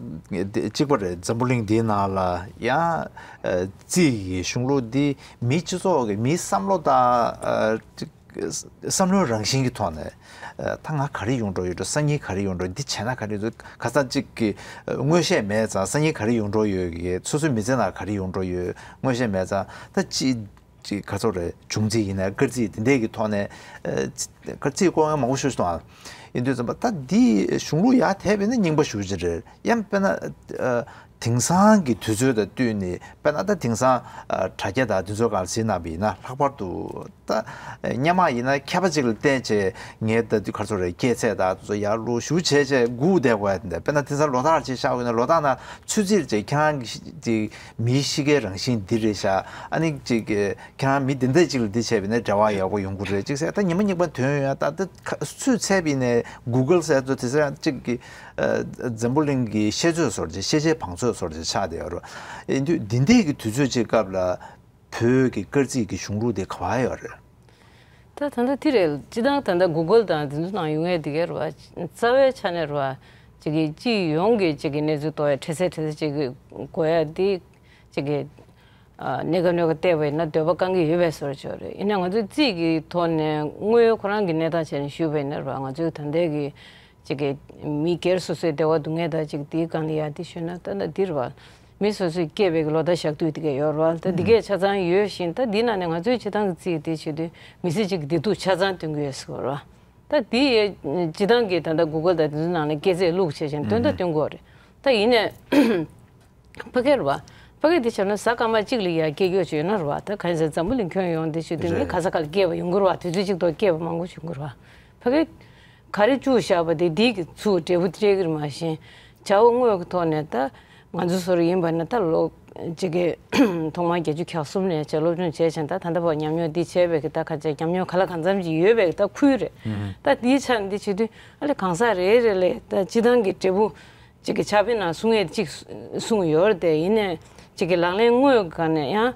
གཅིག་པ་རེད། འཛམ་བུ་གླིང་འདིའི་ནང་ལ་ཡང་རྩིས་ཀྱི་གཞུང་ལུགས་འདི་མིའི་སྤྱི་ཚོགས་ཀྱི་མིའི་བསམ་བློ་དང་། ཨ་ཅིག་བསམ་བློའི་རང་བཞིན་གྱི་ཐོག་ནས། ཨ་ད་ང་ག་རེ་ཡོང་འགྲོ་ཡོད་འགྲོ། སང་ཉིན་ག་རེ་ཡོང་འགྲོ། འདི་བྱས་ན་ག་རེ་འདུག་ཁ་སང་གཅིག་གི་ཨ་མངོན་ཤེས་མེད་ཙང་སང་ཉིན་ག་རེ་ཡོང་འགྲོ་ཡོད་ཀྱི། སོ་སོའི་མི་ཚེ་ནང་ག་རེ་ཡོང་འགྲོ་ཡོད་མངོན་ཤེས་མེད་ཙང་ད་ཅི་ཅིག་ག་ཚོད་རེད། བྱུང་རྩིས་ཡིན་ན་སྐར་རྩིས་དེ་འདྲས་ཀྱི་ཐོག་ནས། ཨ་སྐར་རྩིས་སྐོར་ཡང་མང་པོ་ཤོད་སོང་ཨ། ཡིན་དུས་ཙམ་པ་ད་འདི་གཞུང་ལུགས་ཡར་དེད་པས་ན་རྙིང་པ་ཞུ་ཅི་རེད། ཡང་དཔེར་ན་ཨ་དེང་སང་གི་དུས་ཚོད་དང་བསྟུན་ནས་དཔེར་ན་ད་དེང་སང་ཨ་དྲ་རྒྱ་དང་དེ་ཚོའི་སྒང་ལ་གཟིགས་གནང་བ་ཡིན་ན་ལྷག་པར་དུ་ད་སྔོན་མ་ཡིན་ན་མཁས་པ་ཅིག་ལ་བརྟེན་བྱས་ངས་ད་དུས་ག་ཚོད་རེད་སྐྱེས་ཚད་དང་དེ་ཚོ་ཡར་ལུ་ཞུ་བྱས་བྱས་སྒུག་བསྡད་དགོས་ཡ་དེ་འདྲ། དཔེར་ན་དེང་སང་ལོ་རྟགས་ཅིག་ཤར་དགོས་ན་ལོ་རྟགས་ནང་ཚུད་ཚོད་ཅིག་ཁྱེད་རང་གི་ཅིག་མིའི་གཤིས་ཀའི་རང་བཞིན་འདི་རེད་ཤག་ཨ་ནི་ཅིག་ཁྱེད་རང་མི་འདི་འདྲ་ཅིག་ལ་འདི་བྱས་པ་ཡིན་ན་འབྲེལ་བ་ཡག་པོ་ཡོང་གི་རེད་ཅིག་ཟེར། ད་ཉི་མ་གཉིས་པ་དོན་ཡོད་ད་ད་ཚུད་ཚད་པ་ཡིན་ནའི་གུ་གལ་ཟེར་ཚོ་དེ་ཚོ་ཡང་ཅིག་གི་ཨ་འཛམ་བུ་གླིང་གི་ཤེས་ཚོད་བཟོ་འདྲ་ཅིག་ཤེས་བྱའི་བང་མཛོད་བཟོ་འདྲ་ཅིག་ཆགས་བསྡད་ཡོད་རེད། ཡིན་དུས་འདི་འདྲའི་གི་དུས་ཚོད་ཅིག་སྐབས་ལ་བོད་ཀྱི་སྐར་རྩིས་ཀྱི་གཞུང་ལུགས་དེ་ག་པར་ཡོད་རེད། ད་ད་ལྟ་དེ་རེད། སྤྱི་བཏང་ད་ལྟ་གུ་གལ་དང་དེ་ཚོ་ནང་ཡོང་ཡས་དེ་ག་རེད་བ། རྩ་བའི་ཆ་ནས་རེད་བ། ཅིག་གི་སྤྱི་ཡོངས་ཀྱི་ཅིག་གི་གནས་ཚུལ་རྟོགས་ཡ་འཕྲལ་སེལ་འཕྲལ་སེལ་ཅིག་གི་དགོས་ཡ་དེ་ཅིག་གི་ཨ་གནད་ཀ་གནད་ཀ་བལྟས་པ་ཡིན་ན་འདོད་པ་བསྐང་གི་ཡོད་པའི་བཟོ་འདྲ་ཅིག་རེད། ཡིན་ན་ང་ཚོའི་རྩིས་ཀྱི་ཐོག་ནས་དངོས་ཡོད་ཁོ་རང་གི་གནས་སྟངས་བྱས་ནས་ཞུས་པ་ཡིན་ན་རེད་བ། ང་ཚོའི་ད་ལྟའི་གི་ཅིག་གི་མི་སྒེར་སོ་སོའི་བདེ་བ་སྡུག་བསྔལ་དང་ཅིག་དེའི་སྒང་ལ་ཡ་དེ་ཞུས་ན་ད་ལྟ་འདི་རེད་བ། མི་སོ་སོའི་སྐྱེས་པའི་ལོ་ཟླ་ཞག་དུས་དེ་གས་ཡོད་རེད་བ། ད་འདི་གས་ཆ་ཚང་ཡོད་བཞིན་ད་འདི་ནང་ནས་ང་ཚོའི་སྤྱི་བཏང་གི་རྩིས་དེ་བྱེད་དུས་མི་ཚེ་གཅིག་གི་བདེ་སྡུག་ཆ་ཚང་སྟོན་གྱི་ཡོད་ཟེར་བ་རེད་བ། ད་འདི་ཡས་སྤྱི་བཏང་གི་ད་ལྟ་གུ་གལ་དང་དེ་ཚོའི་ནང་ནས་སྐྱེས་ཚད་བླུགས་བྱས་བཞིན་སྟོན་ད་སྟོན་གྱི་ཡོད་རེད། ད་ཡིན་ནས་ཕ་གི་རེད་བ། ཕ་གི་དེ་བྱས་ན་གཟའ་སྐར་མ་གཅིག་ལ་ཡ་སྐྱེས་ཡོད་ཅིག་ཡོད་ན་རེད་བ། ད་གང་ཡིན་ཟེར་འཛམ་བུ་གླིང་ཁྱོན་ཡོངས་དེ་བྱེད་དུས་མི་རེད། ག་ས་ག་ལ་སྐྱེས་པ་ཡོང་གི་རེད་བ། དུས་ཚོད་གཅིག་ཐོག་སྐྱེས་པ་མང་པོ་བྱུང་གི་རེད་བ། ཕ་གི་ག་རེ་བཅུག་བཞག་པ་དེ་འདི་གི་ཚུར་འབྲས་བུ་སྤྲད་ཀྱི་རེད་མ་གཞི། བྱ་བ་དངོས་ཀྱི་ཐོག་ནས་ད་ང་ཚོ་སོ་སོ་ཡིན་པ་ན་ད་ལོ་གཅིག་གི་ཐོག་མར་བརྒྱད་ཅུ་གྱ་གསུམ་ནས་བྱས་སློབ་སྦྱོང་བྱས་བྱས་ད་ད་ལྟ་བར་ཉམས་མྱོང་འདི་བྱས་པའི་གི་ད་ག་ཚད་ཉམས་མྱོང་ག་ལ་གང་འཚམ་ཅིག་ཡོད་པའི་གི་ད་ཁུལ་རེད། ད་འདིའི་ཆ་འདི་བྱེད་དུས་ཨ་ལས་གང་ཟག་རེ་རེ་ལས་ད་སྤྱི་བཏང་གི་འབྲས་བུ་གཅིག་གི་ཕྱག་དཔེ་ནང་གསུང་ཡས་གཅིག་གསུངས་ཡོད་རེད་དེ། ཡིན་ནས་གཅིག་གི་ལག་ལེན་དངོས་སྒང་ནས་ཡང་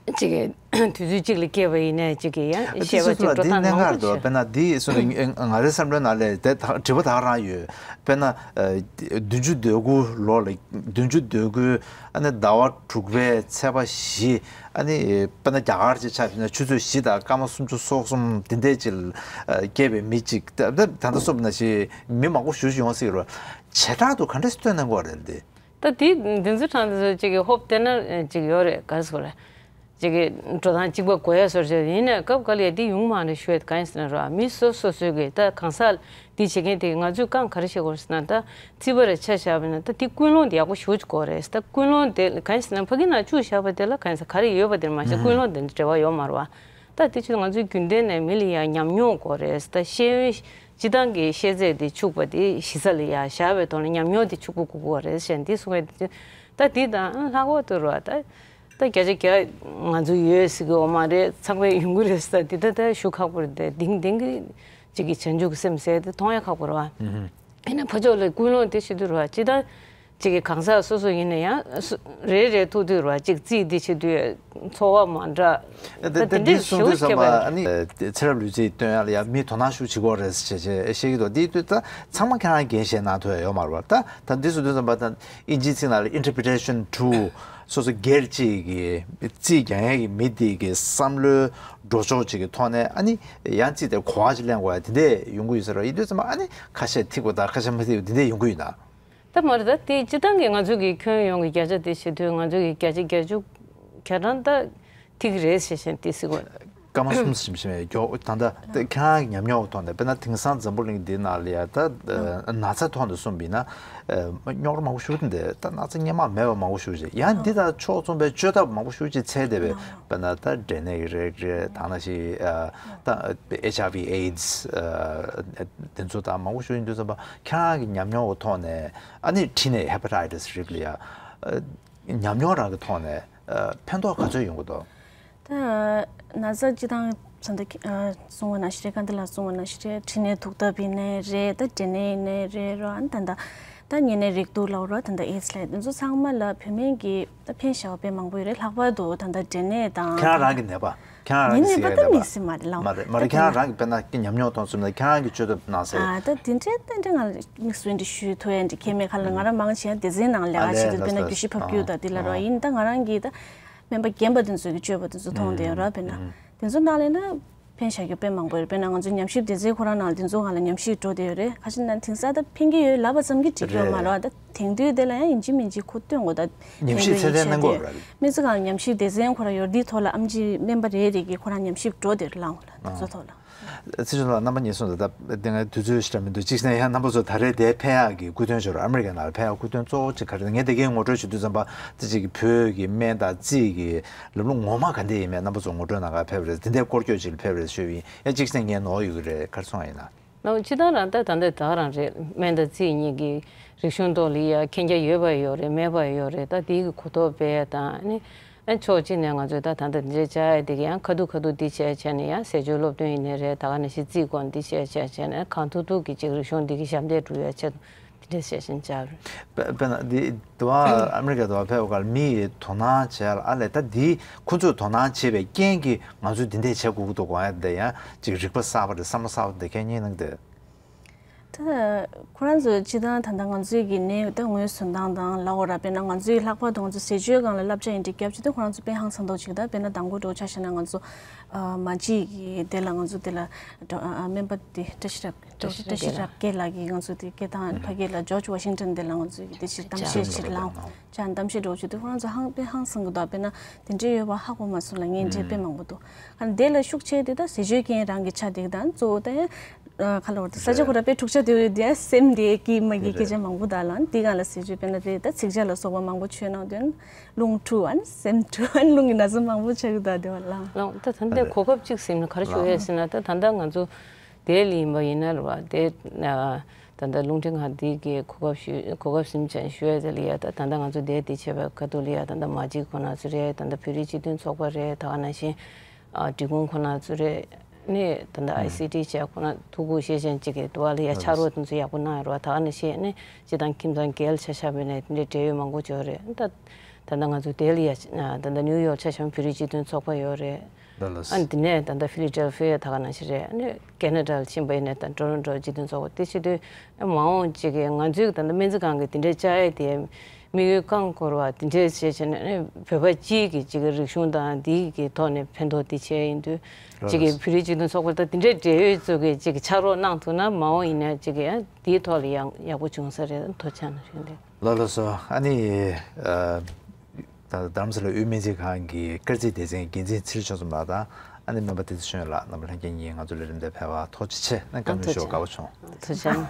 གཅིག་གི་དུས་ཚོད་གཅིག་ལ་སྐྱེས་པ་ཡིན་ནས་གཅིག་གི་ཡང་ཨ་ཤེས་པ་གཅིག་འགྲོ་སྟངས་མང་པོ་ཞིག་དཔེར་ན་འདི་སོ་ནས་ང་རའི་བསམ་བློའི་ནང་ལས་དེ་དྲི་བ་ད་ག་རང་ཡོད། དཔེར་ན་བདུན་ཅུ་དོན་དགུ་ལོ་ལ་བདུན་ཅུ་དོན་དགུ་ཨ་ནི་ཟླ་བ་དྲུག་པའི་ཚེས་པ་བཞི། ཨ་ནི་དཔེར་ན་རྒྱ་གར་ཅིག་ཆ་བཞག་ན་ཆུ་ཚོད་བཞི་དང་སྐར་མ་སུམ་ཅུ་སོ་གསུམ་དེ་འདྲས་ཅིག་ལ་སྐྱེས་པའི་མི་ཅིག་ད་ད་ད་ལྟ་སོང་ན་ཞེས་མི་མང་པོ་ཞེ་པོ་ཅིག་ཡོང་སྲིད་རེད། བྱེ་བྲག་ཏུ་ག་འདྲས་སྟོན་གནང་གི་ཡོད་རེད་འདི། ད་དེ་འདི་ཚོ་གྲངས་དེ་ཚོ་ཅིག་གི་ཧོབ་བལྟས་ན་ཅིག་ཡོད་རེད། ག་རེ་ཟེར་དགོས་རེད། ཅིག་གི་འགྲོ་སྟངས་གཅིག་པ་དགོས་ཡ་བཟོ་འདྲ་ཅིག་ཡིན་ནའི་སྐབས་འགའ་ལ་ཡ་དེ་ཡོང་མ་རེད་ཞུ་ཡ་དེ་གང་ཡིན་ཟེར་ན་རེད་བ། མི་སོ་སོ་སོའི་གི་ད་གང་ཟག་འདི་བྱེད་མཁན་དེ་ང་ཚོས་རྐང་ག་རེ་བྱེད་དགོས་ཟེར་ན་ད་རྩིས་པ་རེ་ཆ་བཞག་པ་ཡིན་ན་ད་དེ་ཀུན་སློང་དེ་ཡག་པོ་ཞེ་པོ་ཅིག་དགོས་རེད། ད་ཀུན་སློང་དེ་གང་ཡིན་ཟེར་ན་ཕ་གི་ནང་བཅུག་བཞག་པ་དེ་ལ་གང་ཡིན་ཟེར་ག་རེ་ཡོད་པ་དེ་མ་གཞི་ཀུན་སློང་དེ་འབྲེལ་བ་ཡོད་མ་རེད་བ། ད་དེ་ཕྱིར་ང་ཚོའི་རྒྱུན་ལྡན་ནས་མི་ལ་ཡ་ཉམས་མྱོང་དགོས་རེད། ད་ཤེས་ཡོན་སྤྱི་བཏང་གི་ཤེས་ཚད་དེ་ཕྱུག་པ་དེ་གཞི་རྩ་ལ་ཡ་བཞག་པའི་ཐོག་ནས་ཉམས་མྱོང་དེ་ཕྱུག་པོ་དགོས་ཀྱི་ཡོད་རེད་ཟེར་འདི་གསུང་ཡ་དེ་ད་འདི་དང་ལྷག་པར་དུ་རེད་བ། ད་ ད་བརྒྱ་ཆ་བརྒྱ་ང་ཚོ་ཡོད་ཟེར་གི་ཡོད་མ་རེད། ཚང་མས་ཡོང་གི་རེད་ཟེར། འདི་ད་ད་ཞུ་ཁག་པོ་རེད། དེ་དེང་དེང་གི་ཅིག་གི་བྱང་ཆུབ་ཀྱི་སེམས་ཟེར་དེ་མཐོང་ཡ་ཁག་པོ་རེད་བ། ཨུ་ཧུ། ཡིན་ན་ཕར་ཕྱོགས་ལ་ཀུན་སློང་དེ་བྱེད་དུས་རེད་བ། ཅི་ད་ཅིག་གི་གང་ཟག་སོ་སོ་ཡིན་ན་ཡང་སུ་རེ་རེ་ཐུག་དུས་རེད་བ། ཅིག་རྩིས་འདི་བྱེད་དུས་ཚོར་བ་མ་འདྲ། ད་དེ་འདྲའི་གཞུག་གུ་ཁྱབ་པ་ཨ་ནི་ཚེ་རབས་ལུས་རྩིས་སྟོན་ཡ་ལ་ཡ་མི་དོ་སྣང་ཤུགས་ཆེ་གོ་རེད་ཟེར་བྱས་བཤད་ཀྱི་འདུག་དེ་དུས་ད་ཚང་མ་ཁྱེད་རང་འགན་བཞེས་གནང་ཐུབ་ཡ་ཡོད་མ་རེད་བ། ད་ད་འདི་སུ་དུས་ཙམ་པ་ད་ཨིན་ཇིའི་ཚིག་ནང་ལ་interpretation to སོ་སོ་སྒེར་གཅིག་གི་རྩིས་རྒྱག་ཡས་ཀྱི་མི་དེ་གི་བསམ་བློའི་འགྲོ་ཕྱོགས་གཅིག་གི་ཐོག་ནས་ཨ་ནི་ཡང་རྩིས་དེ་གོ་བ་ཅིག་ལེན་དགོས་ཡ་དེ་འདྲས་ཡོང་གི་ཡོད་ས་རེད། ཡིན་དུས་ཙམ་པ་ཨ་ནི་ཁ་ཤས་ཐིག་པ་དང་ཁ་ཤས་མ་ཐིག་པ་དེ་འདྲས་ཡོང་གི་ཡོད་ན། ད་མ་རེད། ད་དེ་སྤྱི་བཏང་གི་ང་ཚོ་གི་ཁྱོན་ཡོངས་ཀྱི་བརྒྱ་ཆ་དེ་བྱེད་དུས་ང་ཚོ་གི་བརྒྱ་ཆ་བརྒྱད་ཅུ་གྱ་གྲངས་ད་ཐིག་རེད་ཟེར་བཞིན་དེ་ཟེར་དགོས། སྐར་མ་གསུམ་ཞིམ་ཞིམ་མེད་མགྱོགས་ད་ལྟ་ཁྱེད་རང་གི་ཉམས་མྱོང་གི་ཐོག་ནས། དཔེར་ན་དེང་སང་འཛམ་བུ་གླིང་འདི་ནང་ལ་ཡ་ད་ན་ཚ་ཐོག་ནས་གསུངས་པ་ཡིན་ན་རྙོག་དྲ་མང་པོ་ཞིག་འདུག་ད་ན་ཚ་སྔོན་མ་མེད་པ་མང་པོ་ཞིག་རེད། ཡང་འདི་དང་ཕྱོགས་མཚུངས་པའི་བཅོས་ཐབས་མང་པོ་ཞིག་ཅིག་འཚོལ་བསྡད་པས། དཔེར་ན་ད་འབྲས་ནད་ཀྱི་རིགས་རེད། ད་ནང་བཞིན་ད་ཨེཆ་ཨའི་ཝི་ཨེ་ཌི་སི་དེ་ཚོ་དང་མང་པོ་ཞིག་ཡིན་དུས་ཙམ་པ་ཁྱེད་རང་གི་ཉམས་མྱོང་གི་ཐོག་ནས་ཨ་ནི་འཕྲིན་ནད་ཧེ་པ་ཊའི་ཊི་སི་རིགས་ལ་ཡ་ཉམས་མྱོང་རང་གི་ཐོག་ནས་ཕན་ཐོགས་ག་ཚོད་ཡོང་གི་འདུག་ད་ན་ཚ་སྤྱི་བཏང་ཚོ་འདི་གསུང་བ་ནང་བཞིན་རེད། དཀའ་ལས་ལ་གསུང་བ་ནང་བཞིན་རེད། འཕྲིན་ནད་དུག་ཐབས་ཡིན་ནའི་རེད། ད་འབྲས་ནད་ཡིན་ནའི་རེད་རོ། ཨ་ནི་ད་ད་ད་གཉན་ནད་རེག་དུག་ལབ་རོ། ད་ད་ཨེ་ཌི་སི་ལབ་དེ་ཚོ་ཚང་མ་ལ་བོད་སྨན་གྱི་ད་ཕན་བཞག་པ་དཔེ་མང་པོ་ཡོད་རེད། ལྷག་པར་དུ་ད་ད་འབྲས་ནད་དང་ཁྱེད་རང་རང་གི་ནད་པ། ཁྱེད་རང་རང་གི་ངའི་ནད་པ་ཟེར་ཡ་ད་ནད་མི་པ་ཟེར་མ་རེད་ལགས། མ་རེད་མ་རེད། ད་ཁྱེད་རང་རང་གི་དཔེར་ན་ཉམས་མྱོང་ཐོག་གསུངས་ན་ཁྱེད་རང་གི་བཅོས་ཐབས་གནང་སའི། ཨ་ད་དེ་འདྲའི་ད་འདྲ་ང་ལ་དམིགས་བསལ་འདྲ་ཞུ་ཐུབ་ཡ་འདྲ་གང་ཡང་མེད། ག་ལ་ང་རང་མང་ཆེ་བ་སྡེ་ཚན་ནང་ལས་ཀ་བྱེད་དུས་དཔེར་ན་རྒྱུ་ཤི་ཕབ་རྒྱུ་དང་དེ་ལ་རོ། ཡིན་ད་ང་རང་གིས་ད་སྨན་པ་རྒན་པ་དེ་ཚོ་གི་བཅོས་པ་དེ་ཚོ་མཐོང་བསྡད་ཡོད་ར། དཔེར་ན་དེ་ཚོ་ནང་ལས་ན་ཕན་བཞག་རྒྱུ་དཔེ་མང་པོ་ཡོད་རེད། དཔེར་ན་ང་ཚོ་ཉམས་ཞིབ་སྡེ་ཚན་ཁོ་རང་ནང་ལ་དེ་ཚོ་ང་ལ་ཉམས་ཞིབ་འགྲོ་བསྡད་ཡོད་རེད། ཁ་ཤས་ན་དེང་སང་ད་ཕན་གྱི་ཡོད་ལབ་པ་ཙམ་གྱིས་འགྲིག་གི་ཡོད་མ་རེད་བ། ད་དེང་དུས་དེ་ལ་ཡང་ཡིན་གཅིག་མིན་གཅིག་ཁུ་སྟོན་དགོས། ད་ཉམས་ཞིབ་ཚད་ལྡན་གནང་དགོས་རེད། སྨན་རྩིས་ཁང་ཉམས་ཞིབ་སྡེ་ཚན་ཁོ་རང་ཡོད་དེའི་ཐོག་ལ་ཨེམ་ཆི་སྨན་པ་རེ་རེ་གིས་ཁོ་རང་ཉམས་ཞིབ་འགྲོ་བསྡད་རེད་ལགས། ང་ལ་དེ་ཚོ་ཐོག་ལ། ཚེ་ཆུང་ལགས་རྣམ་པ་གཉིས་གསུངས་ད་ད་དེ་སྔ་དུས་ཚོད་ཞིག་འདྲ་མི་འདུག་གཅིག་བྱས་ན་ཡང་རྣམ་པ་ཚོ་ད་རེས་དེ་ཕེབས་ཡག་གི་སྐུ་དོན་ཅིག་རེད། ཨ་མི་རི་ཀའི་ནང་ལ་ཕེབས་ཡག་སྐུ་དོན་གཙོ་བོ་ཅིག་ག་རེ་རེད། ངས་དེ་གའི་ངོ་སྤྲོད་བྱེད་དུས་ཙམ་པ་དེ་ཅིག་གི་བོད་ཀྱི་སྨན་དང་རྩིས་ཀྱི་ལམ་ལུགས་ངོ་མ་ག་འདྲ་ཡིན་མིན་རྣམ་པ་ཚོ་ངོ་སྤྲོད་གནང་གར་ཕེབས་པ་རེད། དེ་འདྲའི་སྐོར་སྐྱོད་ཅིག་ལ་ཕེབས་པ་རེད་ཞུས་པ་ཡིན། ཡང་གཅིག་བྱས་ན་ངས་ནོར་ཡོད་ཀྱི་རེད། ག་རེ་གསུང་བ་ཡིན་ན། ལགས། སྤྱིར་བཏང་རང་ད་ད་ལྟ་ད་རང་རེད། སྨན་དང་རྩིས་གཉིས་ཀྱི་རིག་གཞུང་ཐོག་ལ་ཡ་མཁྱེན་རྒྱ་ཡོད་པ་ཡོད་རེད། མེད་པ་ཡོད་རེད། ད་དེའི་གི་གོ་རྟོགས་སྤེལ་ཡ་དང་ཨ་ནི་ཨ་ཕྱོགས་གཅིག་ནས་ང་ཚོས་ད་ད་ལྟ་འདི་འདྲའི་བྱ་ཡ་དེ་གི་ཡང་ཁ་ཐུག་ཁ་ཐུག་འདི་བྱས་བྱས་ནས་ཡང་ཟས་སྤྱོད་སློབ་སྟོན་ཡིན་ནའི་རེད། ད་ག་ནང་བཞིན་རྩིས་སྐོར་འདི་བྱས་བྱས་བྱས་ནས་གང་ཐུབ་ཐུབ་ཀྱིས་ཅིག་རིག་གཞུང་འདི་གི་ཞབས་འདེགས་སྒྲུབ་ཡ་ཆེད་དུ་དེ་འདྲས་བྱས་བྱས་བྱས་རེད། དཔེ་དཔེར་ན་འདི་དུ་བ་ཨ་མི་རི་ཀ་དུ་བ་ཕེབས་སྐབས་མི་ཡི་དོ་སྣང་བྱས་ལ་ཨ་ལས་ད་འདི་ཁོ་ཚོས་དོ་སྣང་བྱེད་པའི་རྐྱེན་གྱིས་ང་ཚོས་འདི་འདྲས་བྱེད་དགོས་ཀྱི་འདུག་གོ། ཡ་འདི་ཡང་ཅིག་རིག་པ་གསར་པ་རེད། བསམ་བློ་གསར་པ་འདི་གས་རྙེད་གནང་འདི། ད་ཁོ་རང་ཚོ་སྤྱིར་བཏང་ད་ལྟ་ང་ཚོའི་གི་ནད་ད་ངོས་བཟུང་སྟངས་དང་ལབ་དགོས་ར། དཔེར་ན་ང་ཚོའི་ལྷག་པར་དུ་ང་ཚོ་ཟས་སྤྱོད་སྒང་ལ་བསླབ་བྱ་ཡིན་འདྲ་རྒྱབ་བྱེད་དུས་ཁོ་རང་ཚོ་དཔེ་ཧང་སང་མདོག་ཅིག་ད་དཔེར་ན་དང་པོ་འགྲོ་ཆ་བཞག་ན་ང་ཚོ་ཨ་མ་གཅིག་གི་དེ་ལ་ང་ཚོ་དེ་ལ་འགྲོ་ཨ་སྨན་པ་དེ་བཀྲ་ཤིས་རབ་བཀྲ་ཤིས་རབ་རྒྱས་ལགས་ཀྱིས་ང་ཚོ་དེ་སྐད་བཏང་ཕ་གི་ལ་ཇོརྗ་ཝ་ཤིང་ཊོན་དེ་ལ་ང་ཚོའི་གི་དེ་ཕྱིར་གཏམ་བཤད་ཕྱིར་ལངས་ཅ་གཏམ་བཤད་འགྲོ་བྱེད་དུས་ཁོ་རང་ཚོ་ཧང་དཔེ་ཧང་སང་གི་འདུག་དཔེར་ན་དེ་འདྲའི་ཡོད་པ་ཧ་གོ་མ་སོང་ལ་ངས་འདྲའི་དཔེ་མང་པོ་འདུག་ཨ་ནི་དེ་ལ་ཤུགས་ཆེ་དེ་ད་ཟས་སྤྱོད་རྐྱེན་རང་གི་ཆ་དེ་གི་དང་གཙོ་བོ་ད་ཡང་། ཁ་ལོ་ས་ཆ་ཁོ་ར་པའི་འཁྲུག་ཆ་དེ་ཡོད་དེ་སེམས་དེ་ཀྱི་མ་གི་སྐད་ཆ་མང་པོ་དག་ལ་དེ་གང་ལ་ཟེར་ཆོས་དཔེར་ན་རེད། ད་ཚིག་ཆ་ལ་སོགས་པ་མང་པོ་ཆོས་ནང་དོན་རླུང་འཁྲུག་ཨན་སེམས་འཁྲུག་ཨན་རླུང་གི་ན་ཚ་མང་པོ་ཆགས་ཀྱི་འདུག་དེ་བ་ལ། ལགས། ད་ད་ལྟའི་གོ་སྐབས་གཅིག་ཟིན་ན་ག་རེ་ཞུ་ཡས་ཟེར་ན་ད་ད་ལྟ་ང་ཚོ་དེ་ལ་ཡིན་པ་ཡིན་ན་རེད་བ། དེ་ད་ལྟ་རླུང་འཕྲིན་ཁང་འདི་གི་གོ་སྐབས་ཞུ་གོ་སྐབས་ཟིན་ཅན་ཞུ་ཡས་དེ་ལ་ཡ་ད་ད་ལྟ་ང་ཚོ་དེ་དེ་བྱས་པའི་ཁ་ཐུག་ལ་ཡ་ད་ལྟ་མ་གཅིག་ཁོ་ན་ཚོ་རེད། ད་ལྟ་བོད་རིགས་སྤྱི་མཐུན་ཚོགས་པ་རེད། ད་ག་ནང་བཞིན་འབྲི་གུང་ཁོ་ན་ཚོ་རེད། ནས་ད་ལྟ་ཨའི་སི་ཊི་བྱས་ཁོ་ན་ཐུགས་ཁུར་བཞེས་ཅན་གཅིག་གི་དུ་བ་ལ་ཡ་ཕྱག་རོགས་དེ་ཚོ་ཡག་པོ་གནང་ཡོད་རེད་བ། ད་ག་ནང་བཞིན་ནས་སྤྱི་བཏང་ཁྱིམ་ཚང་རྒྱལ་ཆ་བཞག་པ་ཡིན་ན་དེ་འདྲའི་འབྲེལ་ཡོད་མང་པོ་ཅིག་ཡོད་རེད། ད་ད་ལྟ་ང་ཚོ་དེ་ལ་ཡ་ད་ལྟ་ནིའུ་ཡོག་ཆ་བཞག་ན་བོད་རིགས་སྤྱི་མཐུན་ཚོགས་པ་ཡོད་རེད། ཨ་ནི་དེ་ནས་ད་ལྟ་ཕི་ལི་ཌེལ་ཕི་ཡ་ད་ག་ནང་བཞིན་རེད། ཨ་ནི་ཁེ་ན་ཌ་ལ་ཕྱིན་པ་ཡིན་ན་ད་ཊོ་རོན་ཊོ་སྤྱི་མཐུན་ཚོགས་པ་དེ་བྱེད་དུས་མ་འོངས་གཅིག་གི་ང་ཚོའི་ད་ལྟ་སྨན་རྩིས་ཁང་གི་དེ་འདྲའི་བཅའ་ཡས་དེ། དམིགས་ཡུལ་བསྐང་སྐོར་བ་དེ་འདྲས་བྱས་བྱས་ནས་ཨ་ནི་བོད་པ་སྤྱིའི་གི་གཅིག་གི་རིག་གཞུང་དང་འདིའི་གི་ཐོག་ནས་ཕན་ཐོགས་དེ་བྱས་ཡིན་དུས་གཅིག་གི་བོད་རིགས་སྤྱི་མཐུན་ཚོགས་པ་དང་དེ་འདྲའི་འབྲེལ་ཡོད་ཚོ་གི་གཅིག་གི་ཕྱག་རོགས་གནང་ཐུབ་ན་མ་འོངས་ཡིན་ན་གཅིག་གི་ཨ་དེའི་ཐོག་ལ་ཡང་ཡག་པོ་བྱུང་ས་རེད། ཐུགས་རྗེ་གནང་ཞུ་འདི། ལགས་ལགས་སོ། ཨ་ནི་ཨ་ད་རྡ་རམ་ས་ལ་དབུས་སྨན་རྩིས་ཁང་གི་སྐར་རྩིས་སྡེ་ཚན་འགན་འཛིན་ཚེ་རིང་ཆོས་འཛོམས་ལགས་དང་ཨ་ནི་སྨན་པ་བདེ་ཚེ་ཆོས་ཡོན་ལགས་རྣམ་པ་ལྷན་རྒྱས་གཉིས་ང་ཚོ་ལ་རིམ་བསྟུད་ཕེབས་པ་ཐུགས་རྗེ་ཆེ། ཨ་ནི་བཀའ་མོལ་ཞུ་བ་དགའ་པོ་བྱུང་། ཐུགས་རྗེ་ཆེ།